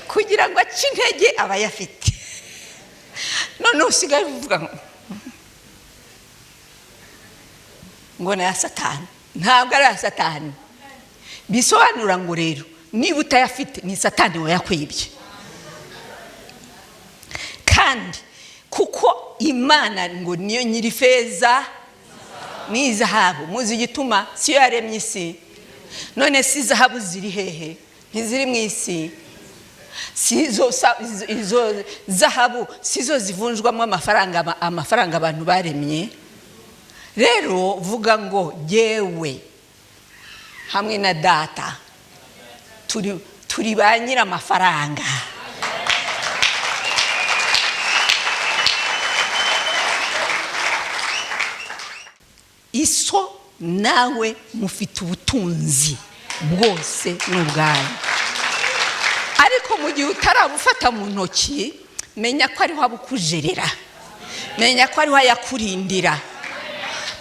kugira ngo ace intege aba ayafite. Noneho usigaye uvuga ngo ni aya Satani. Ntabwo ari aya Satani. Bisobanura ngo rero niba utayafite ni Satani wayakwibye. Kandi kuko Imana ngo niyo nyiri feza n'izahabu, muzi igituma siyo yaremye isi. None si izahabu ziri hehe? Ntiziri mu isi. Si izo zahabu sizo zivunjwamo amafaranga abantu baremye. Rero vuga ngo yewe hamwe na data turi ba nyir'amafaranga. Iso nawe mufite ubutunzi bwose n'ubwanyu. Ariko mu gihe utarabufata mu ntoki, menya ko ariho abukujerera, menya ko ariho ayakurindira,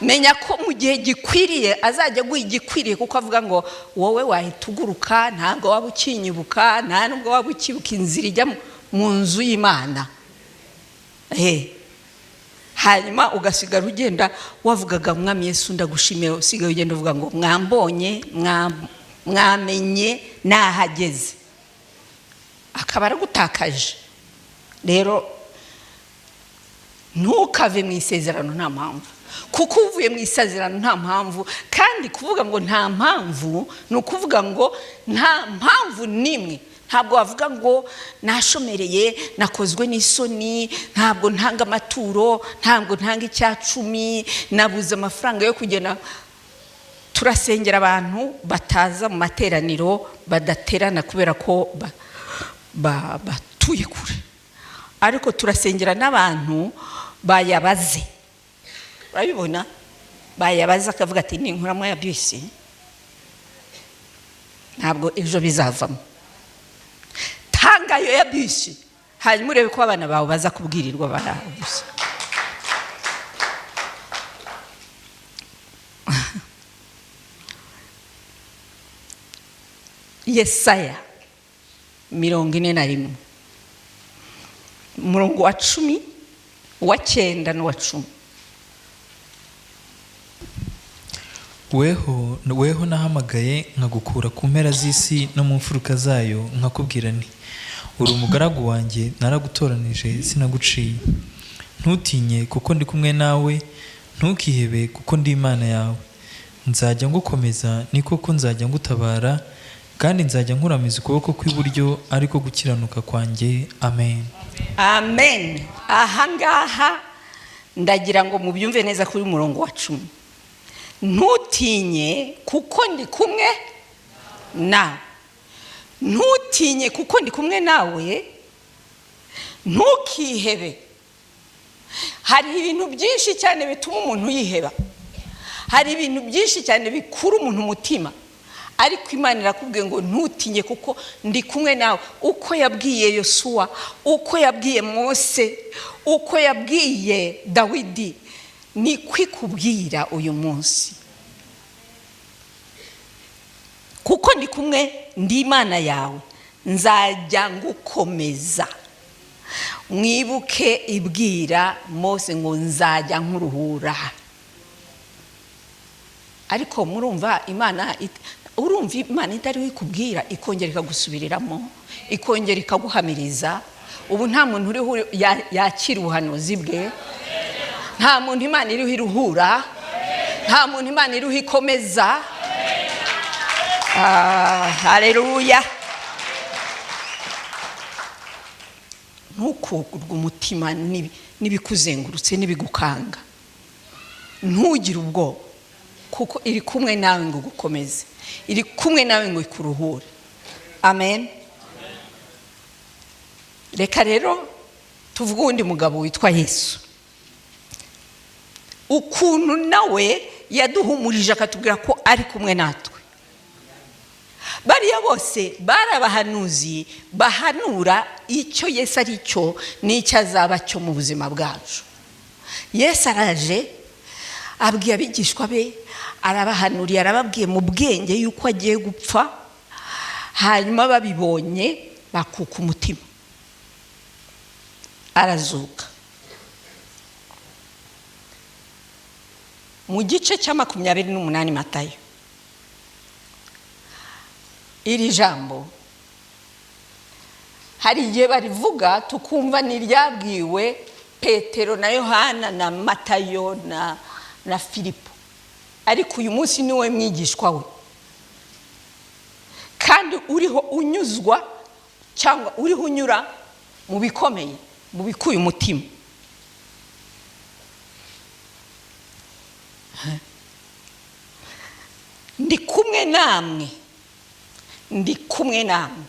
menya ko mu gihe gikwiriye azajya aguha igikwiriye, kuko avuga ngo wowe wahita uguruka, ntabwo waba ukinyibuka, nta nubwo waba ukibuka inzira ijya mu nzu y'Imana. Hanyuma ugasigara ugenda wavugaga Mwami Yesu ndagushimiye, usigaye ugenda uvuga ngo mwambonye, mwamenye nahageze, akaba aragutakaje. Rero ntukave mu isezerano nta mpamvu, kuko uvuye mu isezerano nta mpamvu. Kandi kuvuga ngo nta mpamvu ni ukuvuga ngo nta mpamvu n'imwe. Ntabwo wavuga ngo nashomereye, nakozwe n'isoni, ntabwo ntanga amaturo, ntabwo ntanga 10, nabuze amafaranga yo kugenda. Turasengera abantu bataza mu materaniro, badaterana kubera ko batuye kure, ariko turasengera n'abantu bayabaze. Urabibona, bayabaze akavuga ati ninkuramo ya bisi ntabwo ejo bizavamo. Tanga ayo ya bisi, hanyuma urebe ko abana bawe baza kubwirirwa barabuze. Yesaya 41, umurongo wa 10, uwa 9 n'uwa 10. Weho nahamagaye nkagukura ku mpera z'isi no mu mfuruka zayo, nkakubwira nti uri umugaragu wanjye, naragutoranije sinaguciye. Ntutinye kuko ndi kumwe nawe, ntukihebe kuko ndi Imana yawe. Nzajya ngukomeza, ni koko nzajya ngutabara, kandi nzajya nkuramiza ukuboko kw'iburyo ariko gukiranuka kwanjye. Amen. Amen. Ahangaha ndagira ngo mubyumve neza kuri murongo wa 10. Ntutinye kuko ndi kumwe nawe. Ntutinye kuko ndi kumwe nawe, ntukihebe. Hari ibintu byinshi cyane bituma umuntu yiheba, hari ibintu byinshi cyane bikura umuntu umutima, ariko Imana irakubwiye ngo ntutinye kuko ndi kumwe nawe. Uko yabwiye Yosuwa, uko yabwiye Mose, uko yabwiye Dawidi, ni kwikubwira uyu munsi. Kuko ndi kumwe, ndi Imana yawe, nzajya ngukomeza. Mwibuke ibwira Mose ngo nzajya nkuruhura. Ariko murumva Imana, urumva Imana itari ikubwira, ikongera ikagusubiriramo, ikongera ikaguhamiriza. Ubu nta muntu uriho yakira ubuhanuzi bwe, nta muntu Imana iriho iruhura, nta muntu Imana iriho ikomeza. Haleluya. Ntukurwe umutima n'ibikuzengurutse n'ibigukanga, ntugire ubwoba kuko iri kumwe nawe ngo igukomeze, iri kumwe nawe ngo ikuruhure. Amen. Reka rero tuvuge uwundi mugabo witwa Yesu, ukuntu nawe yaduhumurije akatubwira ko ari kumwe natwe. Bariya bose bari abahanuzi bahanura icyo Yesu ari cyo n'icyo azaba cyo mu buzima bwacu. Yesu araje abwiye abigishwa be, arabahanuriye, arababwiye mu bwenge yuko agiye gupfa, hanyuma babibonye bakuka umutima, arazuka. Mu gice cya 28 Matayo, iri jambo hari igihe barivuga tukumva n'iryabwiwe Petero na Yohana na Matayo na Filipo, ariko uyu munsi niwe mwigishwa we, kandi uriho unyuzwa cyangwa uriho unyura mu bikomeye, mu bikuye umutima. Ndi kumwe namwe, ndi kumwe namwe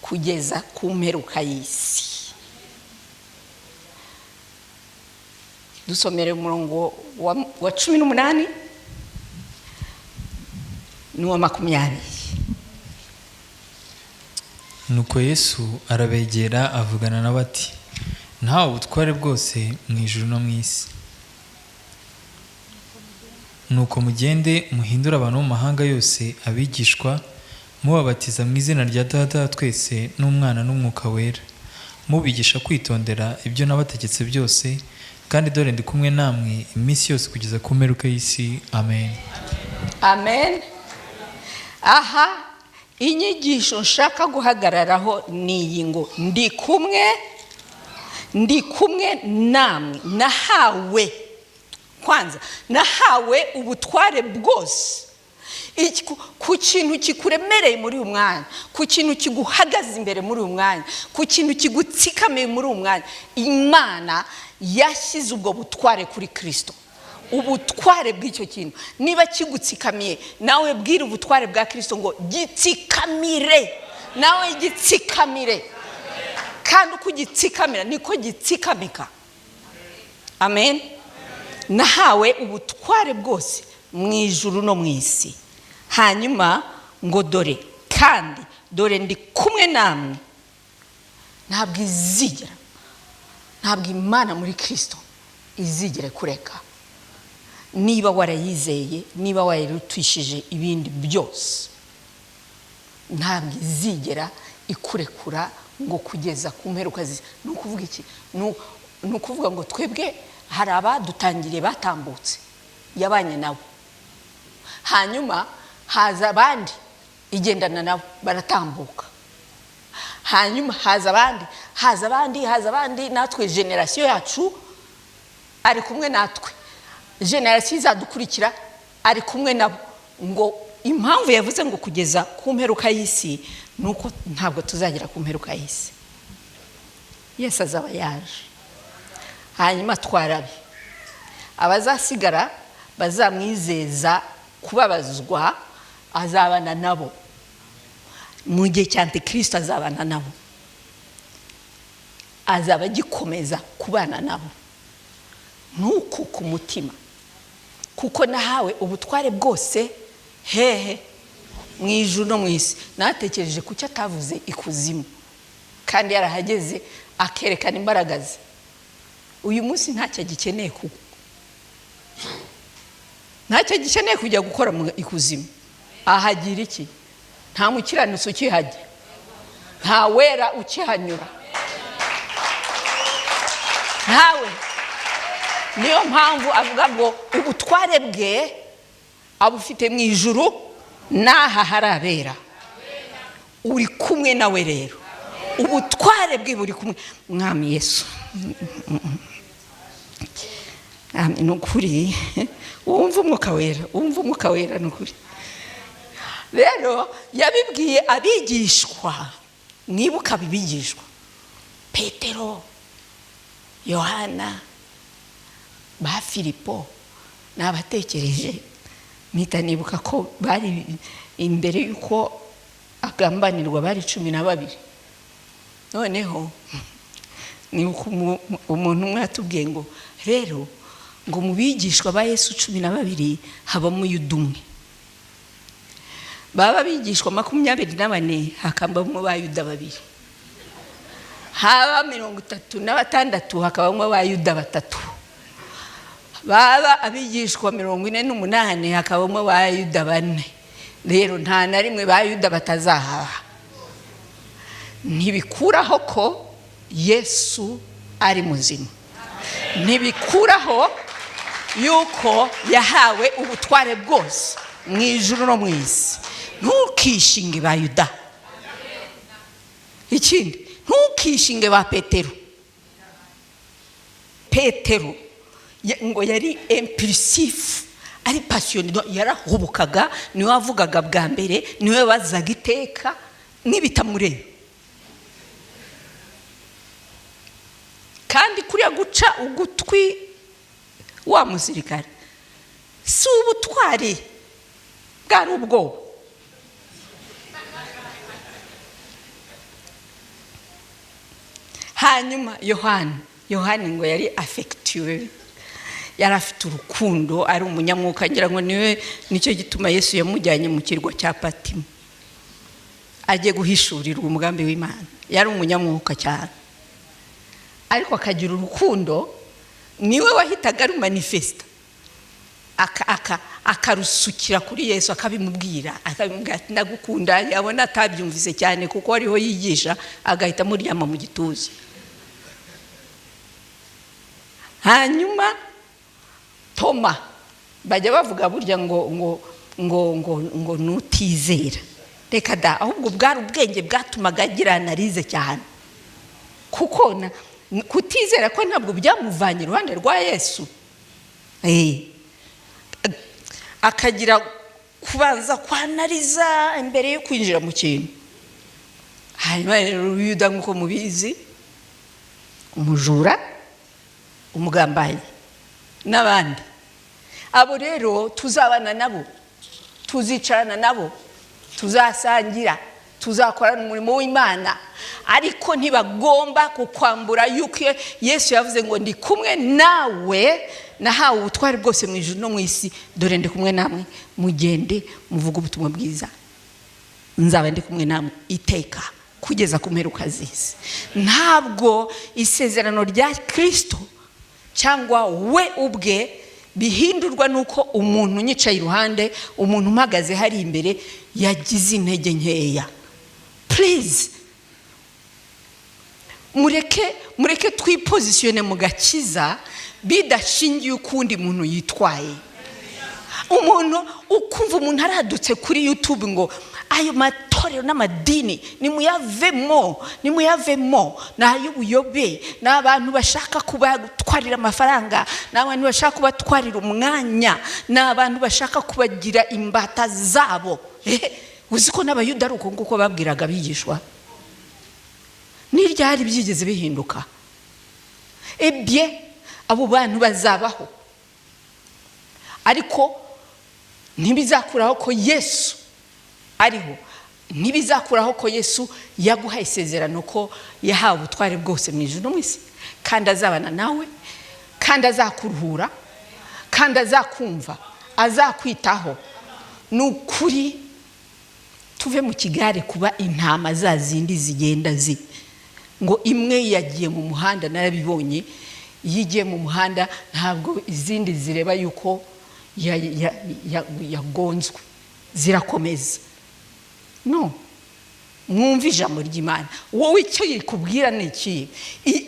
kugeza ku mperuka y'isi. Dusomere umurongo wa 18 n'uwa 20. Nuko Yesu arabegera, avugana nabo ati: "Nahawe ubutware bwose mu ijuru no mu isi. Nuko mugende muhindure abantu bo mu mahanga yose abigishwa, mubabatiza mu izina rya Data wa twese n'Umwana n'Umwuka Wera, mubigisha kwitondera ibyo nabategetse byose. Kandi dore ndi kumwe namwe iminsi yose kugeza ku mperuka y'isi. Amen." Amen. Aha inyigisho nshaka guhagararaho ni iyi ngo: "Ndi kumwe, ndi kumwe namwe." Nahawe, kwanza nahawe ubutware bwose. Ku kintu kikuremereye muri uyu mwanya, ku kintu kiguhagaze imbere muri uyu mwanya, ku kintu kigutsikamiye muri uyu mwanya, Imana yashyize ubwo butware kuri Kirisito, ubutware bw'icyo kintu. Niba kigutsikamiye, nawe bwira ubutware bwa Kirisito ngo gitsikamire, nawe gitsikamire. Kandi uko ugitsikamira niko gitsikamika. Amen. Nahawe ubutware bwose mu ijuru no mu isi. Hanyuma ngo: "Dore kandi dore ndi kumwe namwe." Ntabwo izigera, ntabwo Imana muri Kirisito izigera kureka niba warayizeye, niba wayirutishije ibindi byose. Ntabwo izigera ikurekura ngo kugeza ku mperuka. Ni ukuvuga iki? Ni ukuvuga ngo twebwe hari abadutangiriye batambutse, yabanye nabo, hanyuma haza abandi igendana nabo baratambuka, hanyuma haza abandi, haza abandi, haza abandi. Natwe génération yacu ari kumwe natwe, génération izadukurikira ari kumwe nabo. Ngo impamvu yavuze ngo kugeza ku mperuka y'isi ni uko ntabwo tuzagera ku mperuka y'isi, Yesu azaba yaje, hanyuma twarabe abazasigara bazamwizeza kubabazwa, azabana nabo mu gihe cya Antikirisito, azabana nabo, azaba agikomeza kubana nabo. Ntukuke umutima, kuko nahawe ubutware bwose hehe? Mu ijuru no mu isi. Natekereje kuki atavuze ikuzimu kandi yarahageze akerekana imbaraga ze. Uyu munsi ntacyo agikeneye, kuko ntacyo agikeneye kujya gukora mu ikuzimu. Ahagira iki? Nta mukiranutsi ukihajya, nta wera ukihanyura, ntawe. Niyo mpamvu avuga ngo ubutware bwe abufite mu ijuru n'aha hari abera. Uri kumwe nawe rero, ubutware bwe buri kumwe. Mwami Yesu, ni ukuri wumva Umwuka Wera, wumva Umwuka Wera. Ni ukuri rero yabibwiye abigishwa. Mwibuka abigishwa Petero, Yohana, ba Filipo. Nabatekereje mpita nibuka ko bari imbere y'uko agambanirwa, bari 12. Noneho nibuka umuntu umwe yatubwiye ngo rero ngo mu bigishwa ba Yesu 12 habamo Yuda umwe, baba abigishwa 24 hakabamo ba Yuda babiri, haba 36 hakabamo ba Yuda batatu, baba abigishwa 48 hakabamo ba Yuda bane. Rero nta na rimwe ba Yuda batazahaba. Ntibikuraho ko Yesu ari muzima, ntibikuraho yuko yahawe ubutware bwose mu ijuru no mu isi. Ntukishinge ba Yuda. Ikindi, ntukishinge ba Petero. Petero ngo yari impulsif, ari passionné, yarahubukaga, niwe wavugaga bwa mbere, niwe wazaga iteka n'ibitamureba. Kandi kuriya guca ugutwi wa musirikare si ubutwari, bwari ubwoba. Hanyuma Yohani ngo yari affectueux, yari afite urukundo, ari umunyamwuka. Ngira ngo niwe nicyo gituma Yesu yamujyanye mu kirwa cya Patimo. Agiye guhishurirwa umugambi w'Imana. Yari umunyamwuka cyane, ariko akagira urukundo. Niwe wahitaga arumanifesta, akarusukira kuri Yesu, akabimubwira ati ndagukunda. Yabona atabyumvise cyane kuko ariho yigisha, agahita amuryama mu gituza. Hanyuma Toma, bajya bavuga burya ngo ngo ngo ngo ngo nutizera. Reka da, ahubwo bwari ubwenge bwatumaga agira analyse cyane, kuko kutizera ko ntabwo byamuvanye iruhande rwa Yesu. Akagira kubanza kwanariza imbere yo kwinjira mu kintu. Hanyuma rero Yuda, nk'uko mubizi, umujura, umugambanyi n'abandi. Abo rero tuzabana nabo, tuzicarana nabo, tuzasangira, tuzakorana umurimo w'Imana, ariko ntibagomba kukwambura yuko Yesu yavuze ngo ndi kumwe nawe, nahawe ubutware bwose mu ijuru no mu isi, dore ndi kumwe namwe, mugende muvuge ubutumwa bwiza, nzaba ndi kumwe namwe iteka kugeza ku mperuka z'isi. Ntabwo isezerano rya Kristo cyangwa we ubwe bihindurwa nuko umuntu unyicaye iruhande, umuntu uhagaze hari imbere yagize intege nkeya. Please, mureke twipozisiyone mu gakiza bidashingiye ukundi muntu yitwaye. Umuntu ukumva umuntu aradutse kuri YouTube ngo ayo matorero n'amadini nimuyavemo, nimuyavemo, ni ay'ubuyobe, ni abantu bashaka kubatwarira amafaranga, ni abantu bashaka kubatwarira umwanya, ni abantu bashaka kubagira imbata zabo. Uzi ko n'Abayuda ari uko nguko babwiraga abigishwa? N'iryari byigeze bihinduka? Ebye abo bantu bazabaho, ariko ntibizakuraho ko Yesu ariho, ntibizakuraho ko Yesu yaguhaye isezerano ko yahawe ubutware bwose mu ijuru no mu isi, kandi azabana nawe, kandi azakuruhura, kandi azakumva, azakwitaho. Ni ukuri, tuve mu kigare kuba intama za zindi zigenda zi ngo imwe yagiye mu muhanda. Narabibonye, iyo igiye mu muhanda ntabwo izindi zireba yuko yagonzwe, zirakomeza. No mwumve ijambo ry'Imana. Wowe icyo rikubwira ni iki?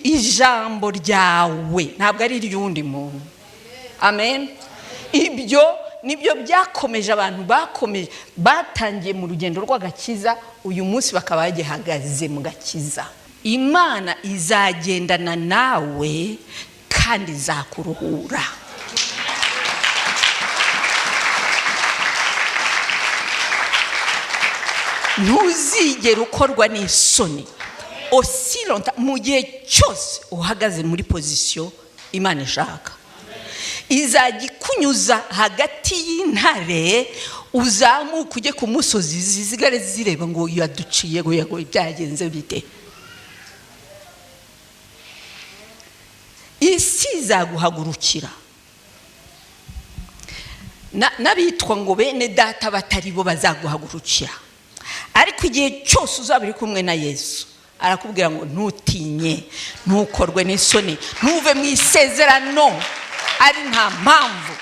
Ijambo ryawe ntabwo ari iry'undi muntu. Amen. Ibyo nibyo byakomeje abantu bakomeje, batangiye mu rugendo rw'agakiza, uyu munsi bakaba bagihagaze mu gakiza. Imana izagendana nawe kandi izakuruhura. Ntuzigere ukorwa n'isoni osironta mu gihe cyose uhagaze muri pozisiyo Imana ishaka. Izajya ikunyuza hagati y'intare, uzamuke ujye ku musozi, zizigare zireba ngo yaduciye, ngo yago byagenze bite. Isi izaguhagurukira. N'abitwa ngo bene data batari bo bazaguhagurukira, ariko igihe cyose uzaba uri kumwe na Yesu, arakubwira ngo ntutinye, ntukorwe n'isoni, ntuve mu isezerano ari nta mpamvu.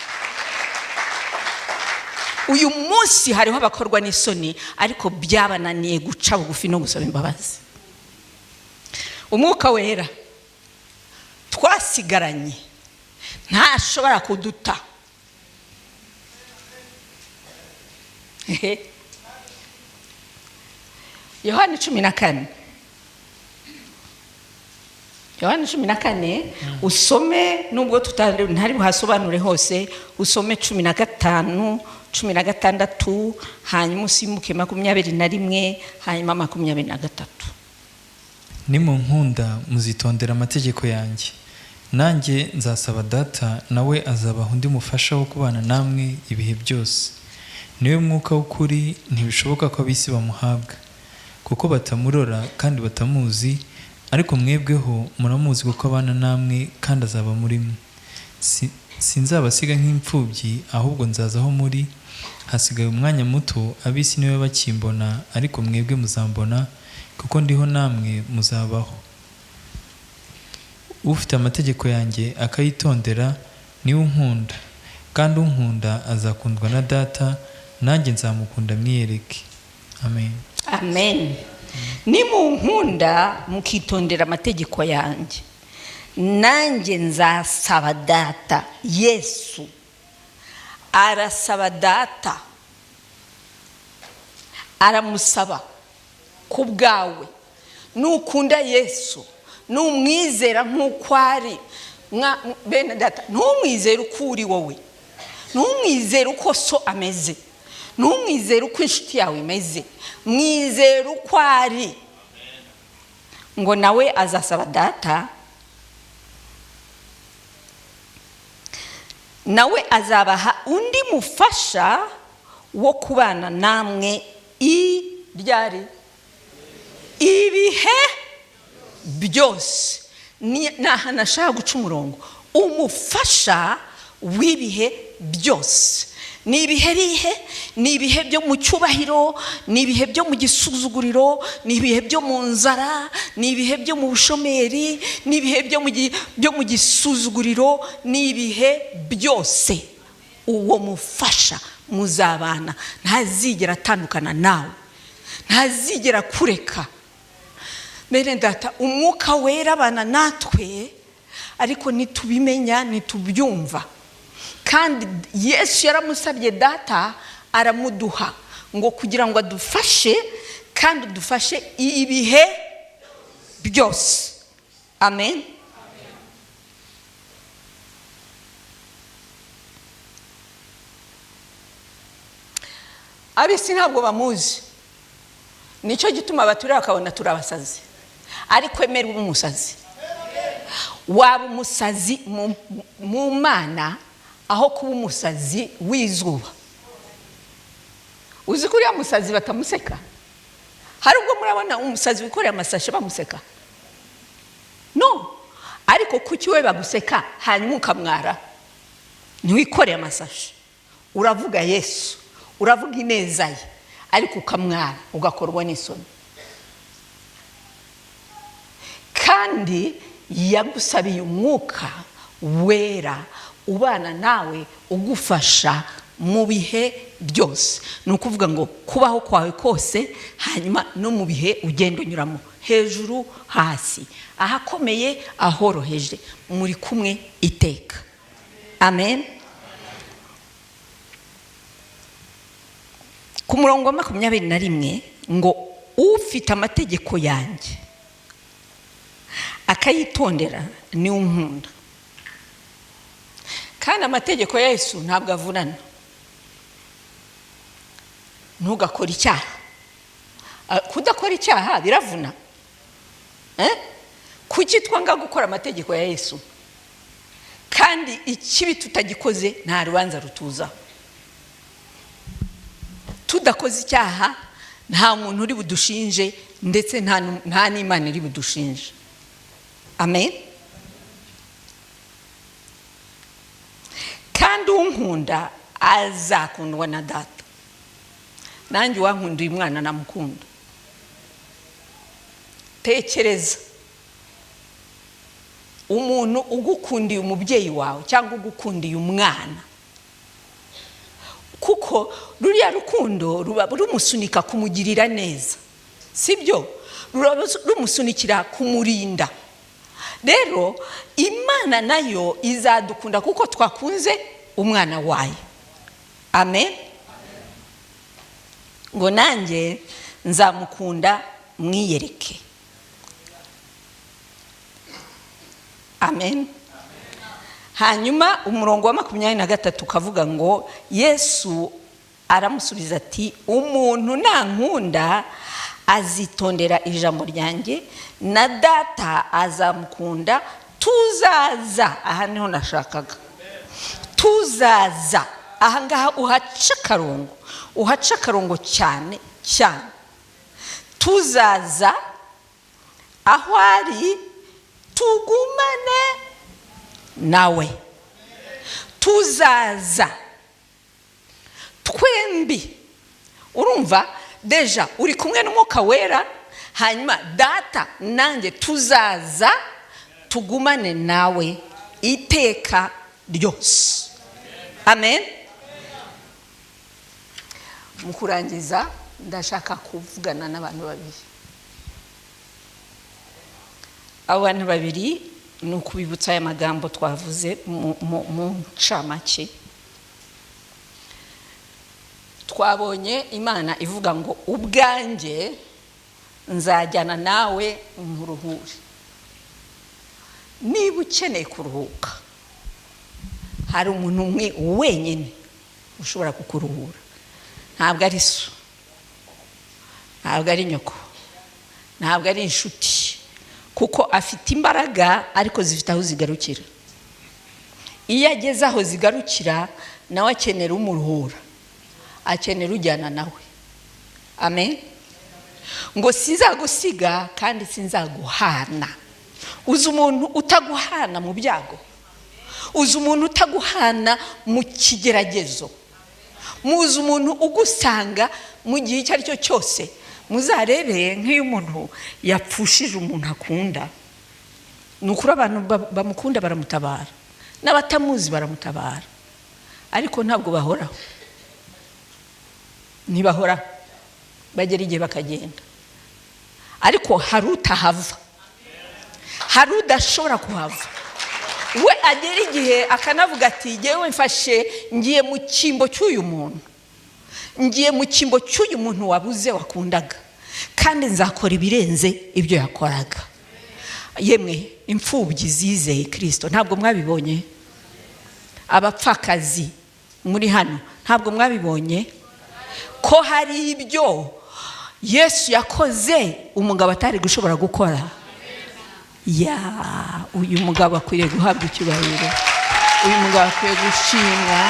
Uyu munsi hariho abakorwa n'isoni, ariko byabananiye guca bugufi no gusaba imbabazi. Umwuka wera twasigaranye ntashobora kuduta. Yohani 14, Yohani 14, usome nubwo ntari buhasobanure hose, usome 15, 16, hanyuma usimbuke 21, hanyuma 23. Nimunkunda muzitondera amategeko yanjye, nanjye nzasaba Data, nawe azabaha undi mufasha wo kubana namwe ibihe byose. Niwe mwuka w'ukuri, ntibishoboka ko ab'isi bamuhabwa, kuko batamurora kandi batamuzi, ariko mwebweho muramuzi kuko abana namwe kandi azaba muri mwe. Sinzabasiga nk'imfubyi, ahubwo nzaza aho muri. Hasigaye umwanya muto, ab'isi niwe bakimbona, ariko mwebwe muzambona, kuko ndiho namwe muzabaho. Ufite amategeko yanjye akayitondera niwe unkunda, kandi unkunda azakundwa na Data, nanjye nzamukunda mwiyereke. Amen. Amen. Nimunkunda mukitondera amategeko yanjye, nanjye nzasaba Data. Yesu arasaba Data, aramusaba ku bwawe. Nukunda Yesu, numwizera nk'uko ari, bene Data, ntumwizere uko uri wowe, ntumwizere uko so ameze, ntumwizere uko inshuti yawe imeze, mwizere uko ari. Ngo nawe azasaba Data, nawe azabaha undi mufasha wo kubana namwe ryari ibihe byose. Ni ahantu ashaka guca umurongo, umufasha w'ibihe byose. Ni ibihe bihe? Ni ibihe byo mu cyubahiro, ni ibihe byo mu gisuzuguriro, ni ibihe byo mu nzara, ni ibihe byo mu bushomeri, ni ibihe byo mu gisuzuguriro, ni ibihe byose. Uwo mufasha muzabana, ntazigera atandukana nawe, ntazigera kureka. Bene Data, umwuka wera abana natwe, ariko ntitubimenya, ntitubyumva. Kandi Yesu yaramusabye Data aramuduha, ngo kugira ngo adufashe, kandi udufashe ibihe byose. Amen. Ab'isi ntabwo bamuzi, nicyo gituma batureba bakabona turi abasazi, ariko emera ube umusazi. Waba umusazi mu Mana aho kuba umusazi w'izuba. Uzi ko uriya musazi batamuseka? Hari ubwo murabona umusazi wikoreye amasashe bamuseka? No. Ariko kuki we baguseka hanyuma ukamwara? Ntiwikoreye amasashe, uravuga Yesu, uravuga ineza ye, ariko ukamwara ugakorwa n'isoni. Kandi yagusabiye umwuka wera ubana nawe, ugufasha mu bihe byose. Ni ukuvuga ngo kubaho kwawe kose, hanyuma no mu bihe ugenda unyuramo, hejuru hasi, ahakomeye ahoroheje, muri kumwe iteka. Amen. Ku murongo wa 21 ngo ufite amategeko yanjye akayitondera niwe unkunda. Kandi amategeko ya Yesu ntabwo avunana. Ntugakore icyaha. Kudakora icyaha biravuna. Kuki twanga gukora amategeko ya Yesu? Kandi ikibi tutagikoze nta rubanza rutuzaho. Tudakoze icyaha nta muntu uri budushinje, ndetse nta n'Imana iri budushinje. Amen. Kandi unkunda azakundwa na Data. Nanjye uwankunda uyu mwana namukunda. Tekereza umuntu ugukundiye umubyeyi wawe cyangwa ugukundiye umwana, kuko ruriya rukundo ruba rumusunika kumugirira neza, sibyo? Ruba rumusunikira kumurinda. Rero Imana nayo izadukunda kuko twakunze umwana wayo. Amen. Ngo nanjye nzamukunda mwiyereke. Amen. Hanyuma umurongo wa 23 ukavuga ngo Yesu aramusubiza ati umuntu nankunda azitondera ijambo ryanjye, na Data azamukunda, tuzaza. Aha niho nashakaga, tuzaza. Aha ngaha uhaca akarongo, uhaca akarongo cyane cyane. Tuzaza aho ari, tugumane nawe. Tuzaza twembi. Urumva déjà uri kumwe n'Umwuka Wera, hanyuma Data nanjye tuzaza tugumane nawe iteka ryose. Amen. Mu kurangiza, ndashaka kuvugana n'abantu babiri. Abo bantu babiri ni ukubibutsa aya magambo twavuze mu ncamake. Twabonye Imana ivuga ngo: "Ubwanjye nzajyana nawe nkuruhure." Niba ukeneye kuruhuka, hari umuntu umwe wenyine ushobora kukuruhura. Ntabwo ari so, ntabwo ari nyoko, ntabwo ari inshuti, kuko afite imbaraga ariko zifite aho zigarukira. Iyo ageze aho zigarukira, nawe akenera umuruhura, akenera ujyana nawe. Amen. Ngo: "Sinzagusiga kandi sinzaguhana." Uzi umuntu utaguhana mu byago? Uzi umuntu utaguhana mu kigeragezo? Muzi umuntu ugusanga mu gihe icyo ari cyo cyose? Muzarebeye nk'iyo umuntu yapfushije umuntu akunda, ni ukuri abantu bamukunda baramutabara, n'abatamuzi baramutabara, ariko ntabwo bahoraho, ntibahoraho, bagera igihe bakagenda. Ariko hari utahava, hari udashobora kuhava. We agera igihe akanavuga ati: "Ngewe mfashe, ngiye mu cyimbo cy'uyu muntu, ngiye mu cyimbo cy'uyu muntu wabuze wakundaga, kandi nzakora ibirenze ibyo yakoraga." Yemwe imfubyi zizeye Kirisito, ntabwo mwabibonye? Abapfakazi muri hano, ntabwo mwabibonye ko hari ibyo Yesu yakoze umugabo atari gushobora gukora? Ya, uyu mugabo akwiriye guhabwa icyubahiro, uyu mugabo akwiye gushimwa,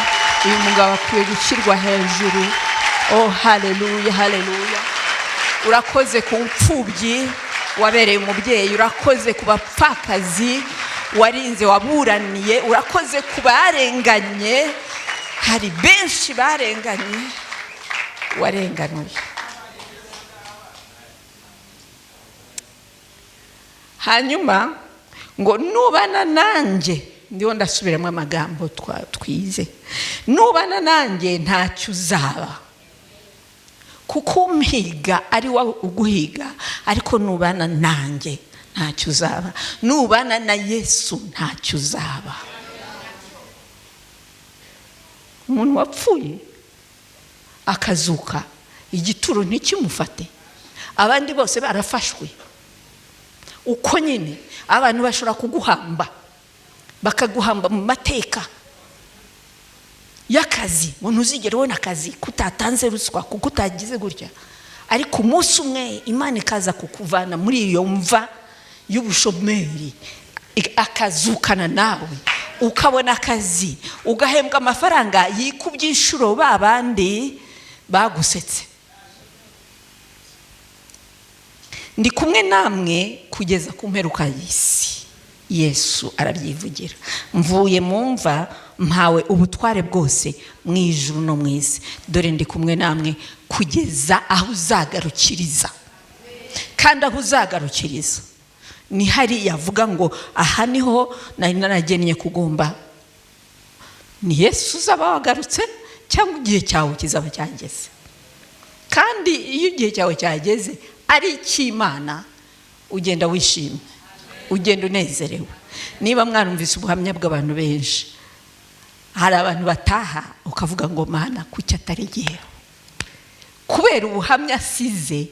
uyu mugabo akwiye gushyirwa hejuru. Oh, haleluya, haleluya! Urakoze ku mfubyi wabereye umubyeyi, urakoze ku bapfakazi warinze, waburaniye, urakoze ku barenganye. Hari benshi barenganye, warenganuye. Hanyuma ngo: "Nubana nanjye", ndiho ndasubiramo amagambo twize, "nubana nanjye ntacyo uzaba, kuko umpiga ari wowe uguhiga, ariko nubana nanjye ntacyo uzaba." Nubana na Yesu ntacyo uzaba. Umuntu wapfuye akazuka, igituro ntikimufate, abandi bose barafashwe. Uko nyine abantu bashobora kuguhamba, bakaguhamba mu mateka y'akazi, ngo ntuzigere ubona akazi kutatanze ruswa, kuko utagize gutya. Ariko umunsi umwe Imana ikaza kukuvana muri iyo mva y'ubushomeri, akazukana nawe, ukabona akazi, ugahembwa amafaranga yikubye inshuro ba bandi bagusetse. Ndi kumwe namwe kugeza ku mperuka y'isi. Yesu arabyivugira: "Mvuye mu mva, mpawe ubutware bwose mu ijuru no mu isi. Dore ndi kumwe namwe kugeza aho uzagarukiriza." Kandi aho uzagarukiriza ni hariya avuga ngo: "Aha niho nari naragennye kugomba." Ni Yesu uzaba wagarutse, cyangwa igihe cyawe kizaba cyageze. Kandi iyo igihe cyawe cyageze ari icy'Imana, ugenda wishimye, ugenda unezerewe. Niba mwarumvise ubuhamya bw'abantu benshi, hari abantu bataha ukavuga ngo: "Mana, kuki atari igihe?" Kubera ubuhamya asize,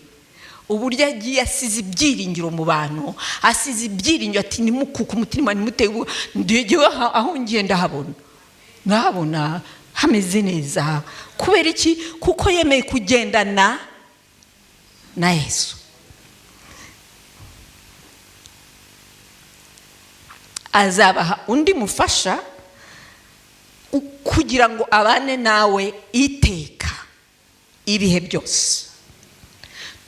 uburyo agiye asize ibyiringiro mu bantu, asize ibyiringiro ati: "Nimukuke umutima, nimuteye ngewe, aho ngiye ndahabona, ndahabona hameze neza." Kubera iki? Kuko yemeye kugendana na Yesu. Azabaha undi mufasha kugira ngo abane nawe iteka, ibihe byose.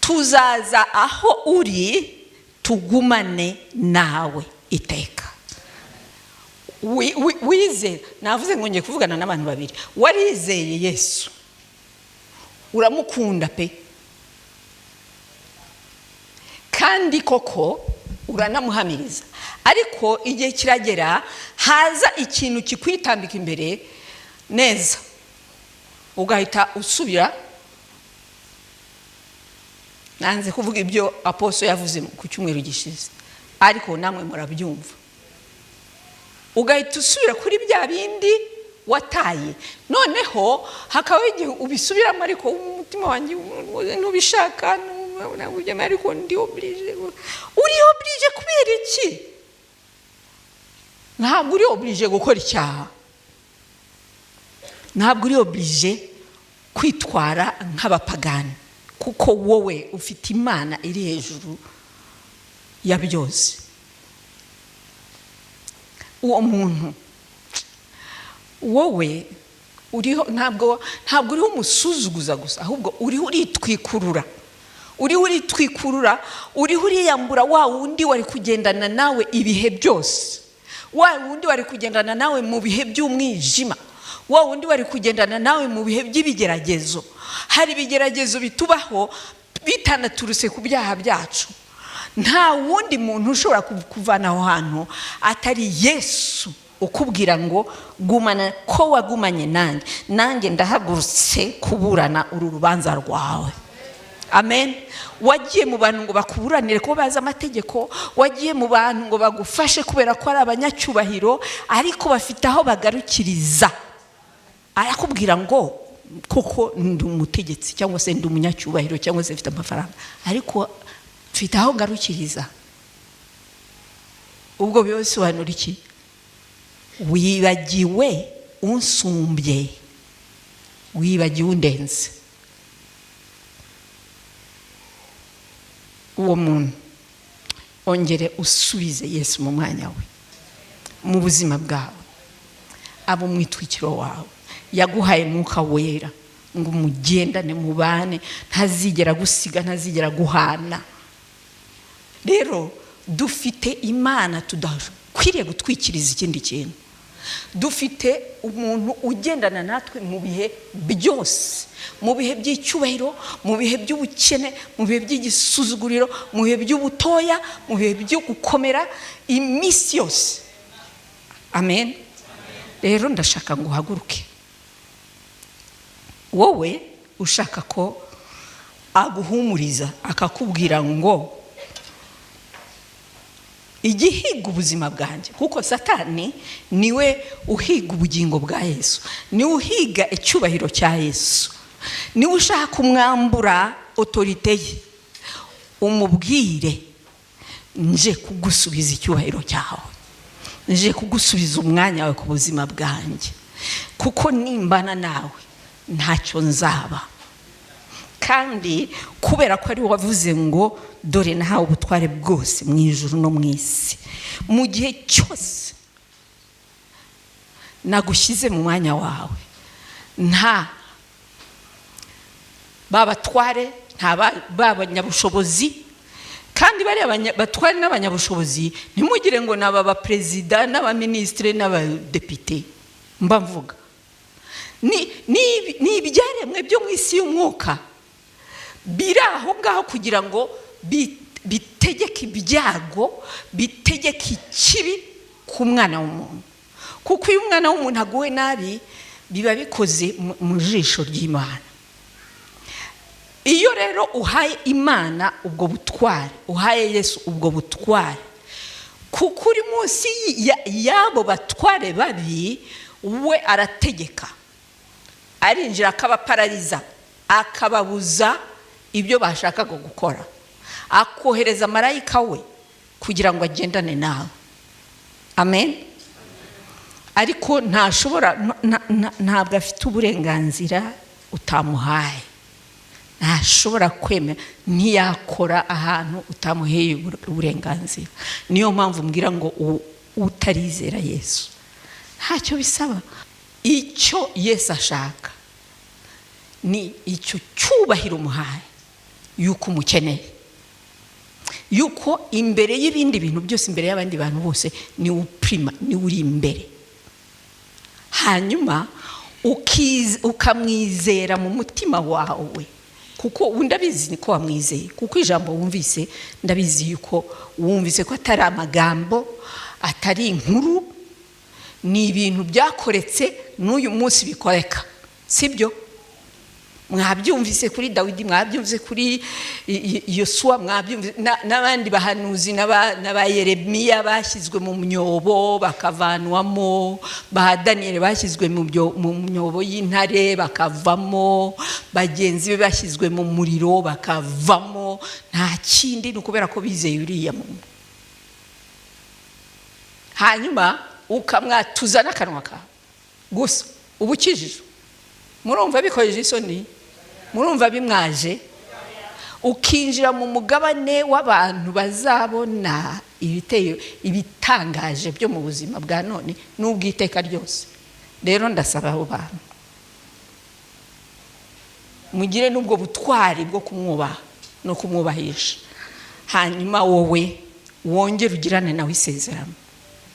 Tuzaza aho uri, tugumane nawe iteka. Wizera, navuze ngo ngiye kuvugana n'abantu babiri. Warizeye Yesu, uramukunda pe, kandi koko uranamuhamiriza, ariko igihe kiragera haza ikintu kikwitambika imbere neza, ugahita usubira. Nanze kuvuga ibyo apostle yavuze ku cyumweru gishize, ariko namwe murabyumva. Ugahita usubira kuri bya bindi wataye. Noneho hakaba igihe ubisubiramo, ariko umutima wanjye ntubishaka, ariko ndi obligé. Uri obligé kubera iki? Ntabwo uri obligé gukora icyaha, ntabwo uri obligé kwitwara nk'abapagani, kuko wowe ufite Imana iri hejuru ya byose. Uwo muntu wowe uriho, ntabwo uriho umusuzuguza gusa, ahubwo uriho uritwikurura, uriho uritwikurura, uriho uriyambura wa wundi wari kugendana nawe ibihe byose, wa wundi wari kugendana nawe mu bihe by'umwijima, wa wundi wari kugendana nawe mu bihe by'ibigeragezo. Hari ibigeragezo bitubaho bitanaturutse ku byaha byacu. Nta wundi muntu ushobora kuvana aho hantu atari Yesu, ukubwira ngo gumana ko wagumanye nanjye, nanjye ndahagurutse kuburana uru rubanza rwawe. Amen. Wagiye mu bantu ngo bakuburanire ko bazi amategeko, wagiye mu bantu ngo bagufashe kubera ko ari abanyacyubahiro, ariko bafite aho bagarukiriza. Arakubwira ngo koko ndi umutegetsi, cyangwa se ndi umunyacyubahiro, cyangwa se mfite amafaranga, ariko mfite aho ngarukiriza. Ubwo bisobanura iki? Wibagiwe unsumbye, wibagiwe undenze. Uwo muntu, ongere usubize Yesu mu mwanya we mu buzima bwawe, abo umwitwikiro wawe. Yaguhaye Mwuka Wera ngo umugendane, mubane, ntazigera gusiga, ntazigera guhana. Rero dufite Imana tudakwiriye gutwikiriza ikindi kintu. Dufite umuntu ugendana natwe mu bihe byose, mu bihe by'icyubahiro, mu bihe by'ubukene, mu bihe by'igisuzuguriro, mu bihe by'ubutoya, mu bihe byo gukomera, iminsi yose. Amen. Rero ndashaka ngo uhaguruke, wowe ushaka ko aguhumuriza, akakubwira ngo igihiga ubuzima bwanjye, kuko Satani niwe uhiga ubugingo bwa Yesu, niwe uhiga icyubahiro cya Yesu, niwe ushaka kumwambura autorité ye. Umubwire: nje kugusubiza icyubahiro cyawe, nje kugusubiza umwanya wawe ku buzima bwanjye, kuko nimbana nawe ntacyo nzaba. Kandi kubera ko ari wavuze ngo dore nahawe ubutware bwose mu ijuru no mu isi, mu gihe cyose nagushyize mu mwanya wawe, nta babatware, nta b'abanyabushobozi. Kandi bariya batware n'abanyabushobozi, ntimugire ngo ni aba baperezida n'abaminisitiri n'abadepite mba mvuga, ni ibyaremwe byo mu isi y'umwuka biri aho ngaho kugira ngo bitegeke ibyago, bitegeke ikibi ku mwana w'umuntu. Kuko iyo umwana w'umuntu aguwe nabi, biba bikoze mu jisho ry'Imana. Iyo rero uhaye Imana ubwo butware, uhaye Yesu ubwo butware, kuko uri munsi y'abo batware babi, we arategeka, arinjira, akabaparariza, akababuza ibyo bashakaga gukora, akohereza marayika we kugira ngo agendane nawe. Amen. Ariko ntashobora, ntabwo afite uburenganzira utamuhaye. Ntashobora kwemera, ntiyakora ahantu utamuheye uburenganzira. Niyo mpamvu mbwira ngo utarizera Yesu ntacyo bisaba. Icyo Yesu ashaka ni icyo cyubahiro umuhaye, yuko umukeneye, yuko imbere y'ibindi bintu byose, imbere y'abandi bantu bose, niwe upurima, niwe uri imbere. Hanyuma ukamwizera mu mutima wawe, kuko ndabizi niko wamwizeye, kuko ijambo wumvise, ndabizi yuko wumvise ko atari amagambo, atari inkuru, ni ibintu byakoretse n'uyu munsi bikoreka, sibyo? Mwabyumvise kuri Dawidi, mwabyumvise kuri Yosuwa, mwabyumvise n'abandi bahanuzi, n'aba Yeremiya bashyizwe mu myobo bakavanwamo, ba Daniyeli bashyizwe mu myobo y'intare bakavamo, bagenzi be bashyizwe mu muriro bakavamo. Nta kindi, ni ukubera ko bizeye uriya muntu. Hanyuma ukamwatuza n'akanwa kawe gusa, uba ukijijwe. Murumva bikojeje isoni? Murumva bimwaje? Ukinjira mu mugabane w'abantu bazabona ibiteye, ibitangaje byo mu buzima bwa none n'ubw'iteka ryose. Rero ndasaba abo bantu, mugire n'ubwo butwari bwo kumwubaha no kumwubahisha. Hanyuma wowe wongere ugirane nawe isezerano.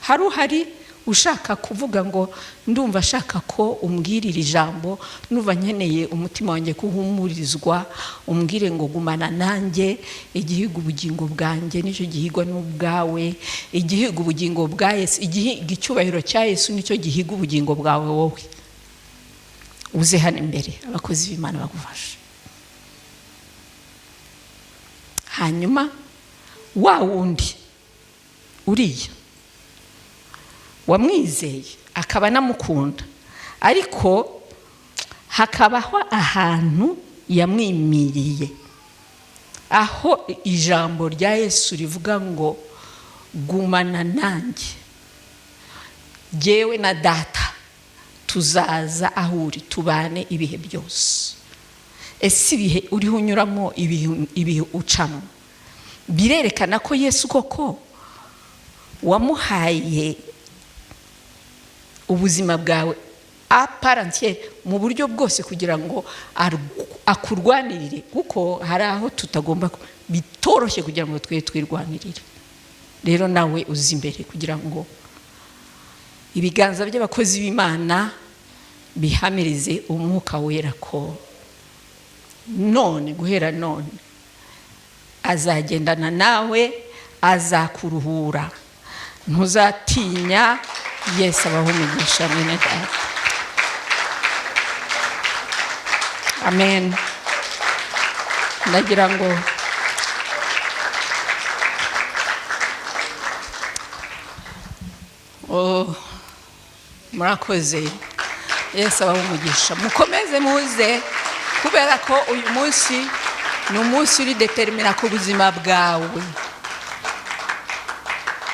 Hari uhari ushaka kuvuga ngo: "Ndumva ashaka ko umbwirira ijambo, ndumva nkeneye umutima wanjye kuhumurizwa, umbwire ngo gumana nanjye. Igihiga ubugingo bwanjye nicyo gihigwa n'ubwawe. Igihiga ubugingo bwa Yesu, igihiga icyubahiro cya Yesu nicyo gihiga ubugingo bwawe." Wowe uze hano imbere, abakozi b'Imana bagufasha. Hanyuma wa wundi uriya wamwizeye akaba anamukunda, ariko hakabaho ahantu yamwimiriye, aho ijambo rya Yesu rivuga ngo: "Gumana nanjye, jyewe na Data tuzaza aho uri tubane ibihe byose." Ese ibihe uriho unyuramo, ibihe ucamo, birerekana ko Yesu koko wamuhaye ubuzima bwawe à part entière, mu buryo bwose, kugira ngo akurwanirire? Kuko hari aho tutagomba, bitoroshye kugira ngo twe twirwanirire. Rero nawe uzi imbere kugira ngo ibiganza by'abakozi b'Imana bihamirize Umwuka Wera ko none, guhera none, azagendana nawe, azakuruhura, ntuzatinya. Yesu abaho umugisha, mwene Data. Amen. Ndagira ngo oh, murakoze. Yesu abaho umugisha. Mukomeze muze, kubera ko uyu munsi ni umunsi uri déterminant ku buzima bwawe.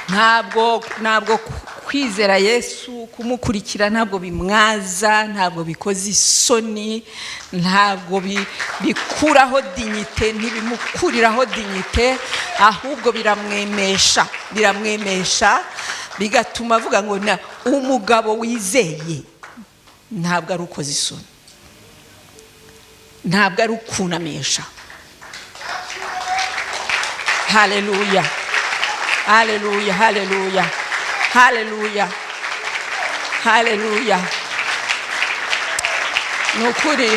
Ntabwo kwizera Yesu, kumukurikira, ntabwo bimwaza, ntabwo bikoze isoni, ntabwo bikuraho dignité, ntibimukuriraho dignité, ahubwo biramwemesha, biramwemesha, bigatuma avuga ngo: "Na umugabo wizeye ntabwo ari ukoze isoni, ntabwo ari ukunamisha." Haleluya, haleluya, haleluya, haleluya, haleluya! Ni ukuri,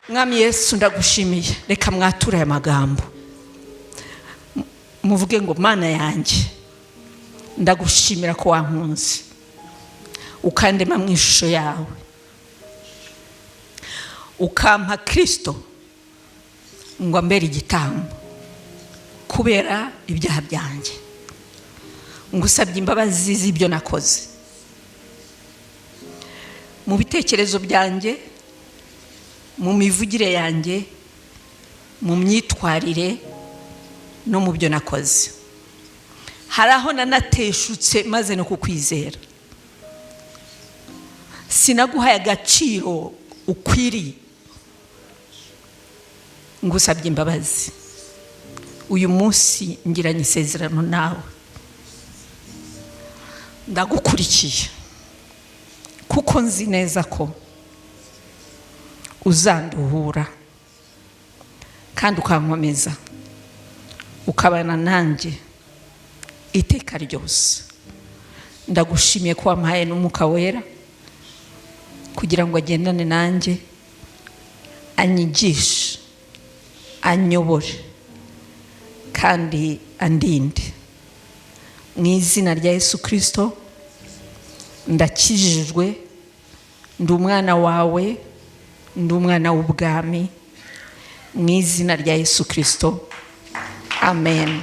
Mwami Yesu, ndagushimiye. Reka mwature aya magambo, muvuge ngo: "Mana yanjye, ndagushimira ko wankunze, ukandema mu ishusho yawe, ukampa Kirisito ngo ambere igitambo kubera ibyaha byanjye. Ngusabye imbabazi z'ibyo nakoze mu bitekerezo byanjye, mu mivugire yanjye, mu myitwarire no mu byo nakoze. Hari aho nanateshutse maze no kukwizera, sinaguhaye agaciro ukwiriye. Ngusabye imbabazi. Uyu munsi ngiranye isezerano nawe, ndagukurikiye kuko nzi neza ko uzanduhura kandi ukankomeza, ukabana nanjye iteka ryose. Ndagushimiye ko wampaye n'Umwuka Wera kugira ngo agendane nanjye, anyigishe, anyobore kandi andinde. Mu izina rya Yesu Kirisito, ndakijijwe, ndi umwana wawe, ndi umwana w'ubwami. Mu izina rya Yesu Kirisito, amen.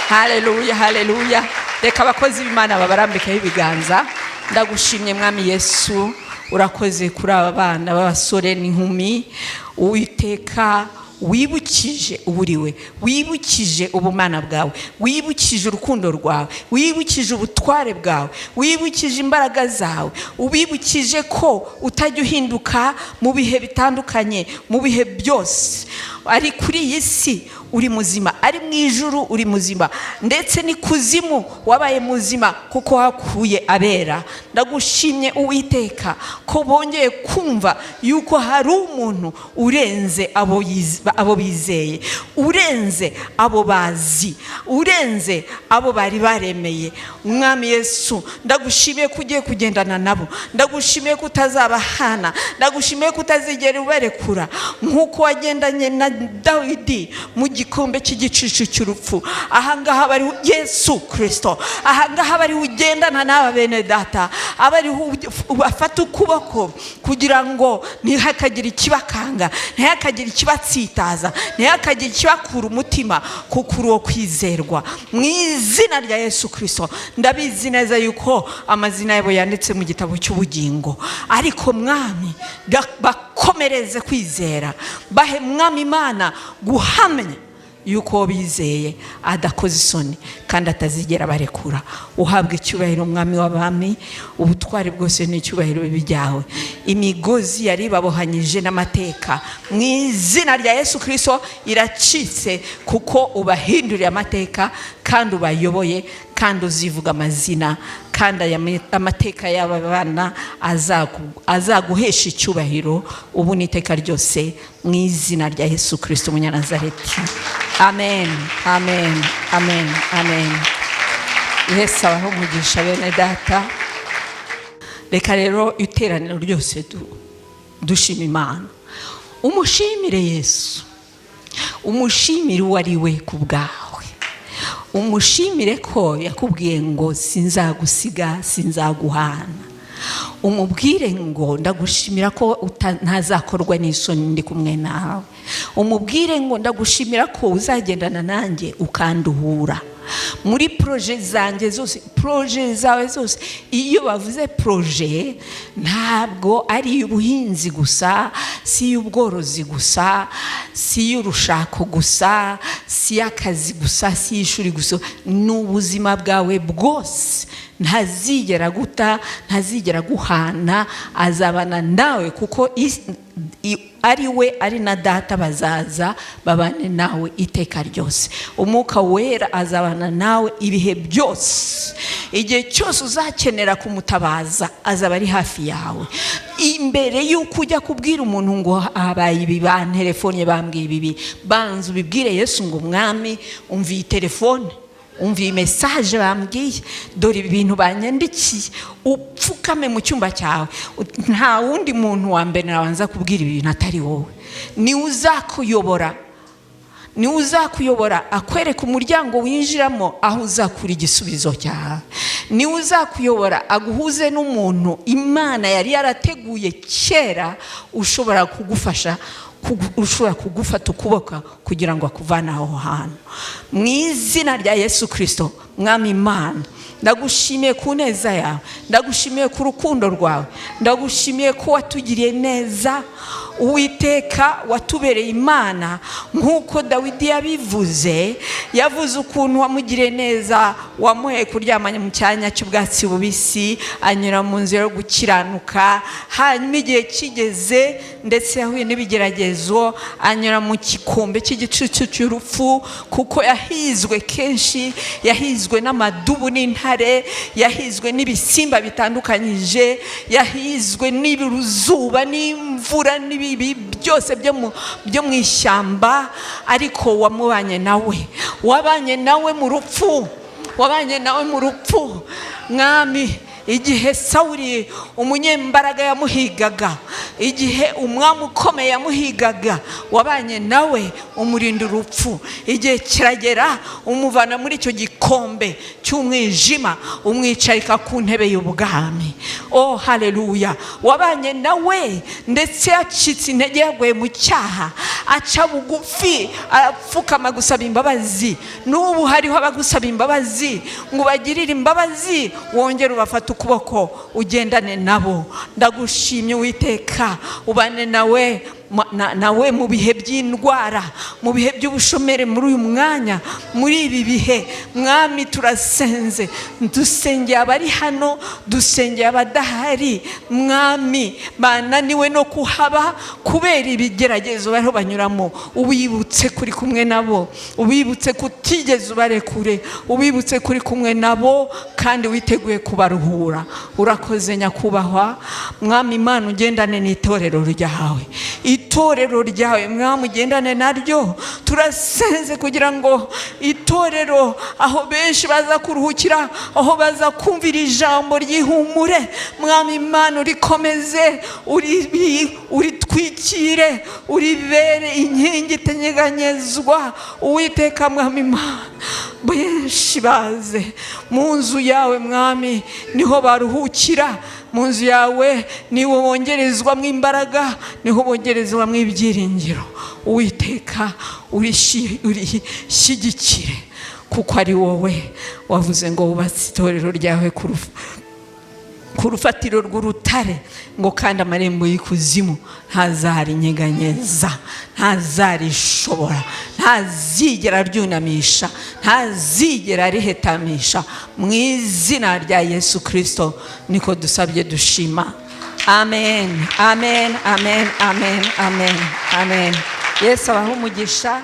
Haleluya, haleluya. Reka abakozi b'Imana babarambikeho ibiganza. Ndagushimye, Mwami Yesu, urakoze kuri aba bana b'abasore n'inkumi. Uwiteka, wibukije uburiwe, wibukije ubumana bwawe, wibukije urukundo rwawe, wibukije ubutware bwawe, wibukije imbaraga zawe, ubibukije ko utajya uhinduka mu bihe bitandukanye, mu bihe byose. Ari kuri iyi si uri muzima, ari mu ijuru uri muzima, ndetse n'ikuzimu wabaye muzima kuko wakuye abera. Ndagushimye, Uwiteka, ko bongeye kumva yuko hari umuntu urenze abo bizeye, urenze abo bazi, urenze abo bari baremeye. Mwami Yesu, ndagushimiye ko ugiye kugendana nabo, ndagushimiye ko utazabahana, ndagushimiye ko utazigera ubarekura, nk'uko wagendanye na Dawidi mu gikombe cy'igicucu cy'urupfu. Ahangaha bari, Yesu Kirisito, ahangaha bari ugendana n'aba bene data, abariho bafata ukuboko kugira ngo ntihakagire ikibakanga, ntihakagire ikibatsitaza, ntihakagire ikibakura umutima, kuko uri uwo kwizerwa. Mu izina rya Yesu Kirisito, ndabizi neza yuko amazina yabo yanditse mu gitabo cy'ubugingo, ariko Mwami, bakomereze kwizera, bahe, Mwami Imana, guhamya yuko bizeye adakoze isoni kandi atazigera barekura. Uhabwa icyubahiro, Umwami w'abami, ubutwari bwose n'icyubahiro bibi byawe. Imigozi yari babohanyije n'amateka, mu izina rya Yesu Kirisito iracitse, kuko ubahinduriye amateka kandi ubayoboye kandi uzivuga amazina, kandi aya amateka y'aba bana azaguhesha icyubahiro ubu n'iteka ryose, mu izina rya Yesu Kirisito Umunyanazareti, amen, amen, amen, amen. Yesu abaho umugisha, bene data. Reka rero iteraniro ryose dushima Imana. Umushimire Yesu, umushimire uwo ari we ku bwawe, umushimire ko yakubwiye ngo "Sinzagusiga, sinzaguhana." Umubwire ngo "Ndagushimira ko ntazakorwa n'isoni ndi kumwe nawe." Umubwire ngo "Ndagushimira ko uzagendana nanjye ukanduhura muri projet zanjye zose." Projet zawe zose, iyo bavuze projet, ntabwo ari iy'ubuhinzi gusa, si iy'ubworozi gusa, si iy'urushako gusa, si iy'akazi gusa, si iy'ishuri gusa, ni ubuzima bwawe bwose. Ntazigera guta, ntazigera guhana, azabana nawe kuko ari we, ari na Data, bazaza babane nawe iteka ryose. Umwuka Wera azabana nawe ibihe byose. Igihe cyose uzakenera kumutabaza, azaba ari hafi yawe. Imbere y'uko ujya kubwira umuntu ngo habaye ibi, bantelefone bambwiye ibi, banza ubibwire Yesu ngo "Mwami, umva iyi telefone, umva iyi message bambwiye, dore ibi bintu banyandikiye." Upfukame mu cyumba cyawe. Nta wundi muntu wa mbere nabanza kubwira ibi bintu atari wowe. Niwe uzakuyobora, niwe uzakuyobora, akwereka umuryango winjiramo aho uzakura igisubizo cyawe. Niwe uzakuyobora, aguhuze n'umuntu Imana yari yarateguye kera ushobora kugufasha, ushobora kugufata ukuboko kugira ngo akuvane aho hantu. Mu izina rya Yesu Kirisito, Mwami Imana, ndagushimiye ku neza yawe, ndagushimiye ku rukundo rwawe, ndagushimiye ko watugiriye neza. Uwiteka, watubereye Imana nk'uko Dawidi yabivuze. Yavuze ukuntu wamugiriye neza, wamuhaye kuryama mu cyanya cy'ubwatsi bubisi, anyura mu nzira yo gukiranuka. Hanyuma igihe kigeze, ndetse yahuye n'ibigeragezo, anyura mu gikombe cy'igicucu cy'urupfu, kuko yahizwe kenshi, yahizwe. Yahizwe n'amadubu n'intare, yahizwe n'ibisimba bitandukanyije, yahizwe n'ibiruzuba n'imvura n'ibibi byose byo mu ishyamba. Ariko wamubanye nawe, wabanye nawe mu rupfu, wabanye nawe mu rupfu, Mwami. Igihe Sawuri umunyembaraga yamuhigaga, igihe umwami ukomeye yamuhigaga, wabanye nawe, umurinda urupfu. Igihe kiragera, umuvana muri icyo gikombe cy'umwijima, umwicarika ku ntebe y'ubwami. Oh, haleluya! Wabanye nawe ndetse yacitse intege, yaguye mu cyaha, aca bugufi, arapfukama gusaba imbabazi. N'ubu hariho abagusaba imbabazi ngo ubagirire imbabazi, wongere ubafate ukuboko, ugendane nabo. Ndagushimye, Uwiteka. Ubane nawe nawe mu bihe by'indwara, mu bihe by'ubushomeri, muri uyu mwanya, muri ibi bihe. Mwami, turasenze, dusengeye abari hano, dusengeye abadahari, Mwami, bananiwe no kuhaba kubera ibigeragezo bariho banyuramo. Ubibutse kuri kumwe nabo, ubibutse kutigeze ubarekure, ubibutse kuri kumwe nabo kandi witeguye kubaruhura. Urakoze, Nyakubahwa Mwami Imana. Ugendane n'itorero ryawe, itorero ryawe, Mwami, ugendane naryo. Turasenze kugira ngo itorero, aho benshi baza kuruhukira, aho baza kumvira ijambo ry'ihumure, Mwami Imana, urikomeze, uritwikire, uribere inkingi itenyeganyezwa. Uwiteka Mwami Imana, benshi baze mu nzu yawe, Mwami, niho baruhukira. Mu nzu yawe niho bongerezwamo imbaraga, niho bongerezwamo ibyiringiro. Uwiteka, urishyigikire, kuko ari wowe wavuze ngo wubatse itorero ryawe ku rufatiro rw'urutare, ngo kandi amarembo y'ikuzimu ntazarinyeganyeza, ntazarishobora, ntazigera aryunamisha, ntazigera arihetamisha. Mu izina rya Yesu Kirisito niko dusabye dushima. Amen, amen, amen, amen, amen, amen. Yesu abahe umugisha.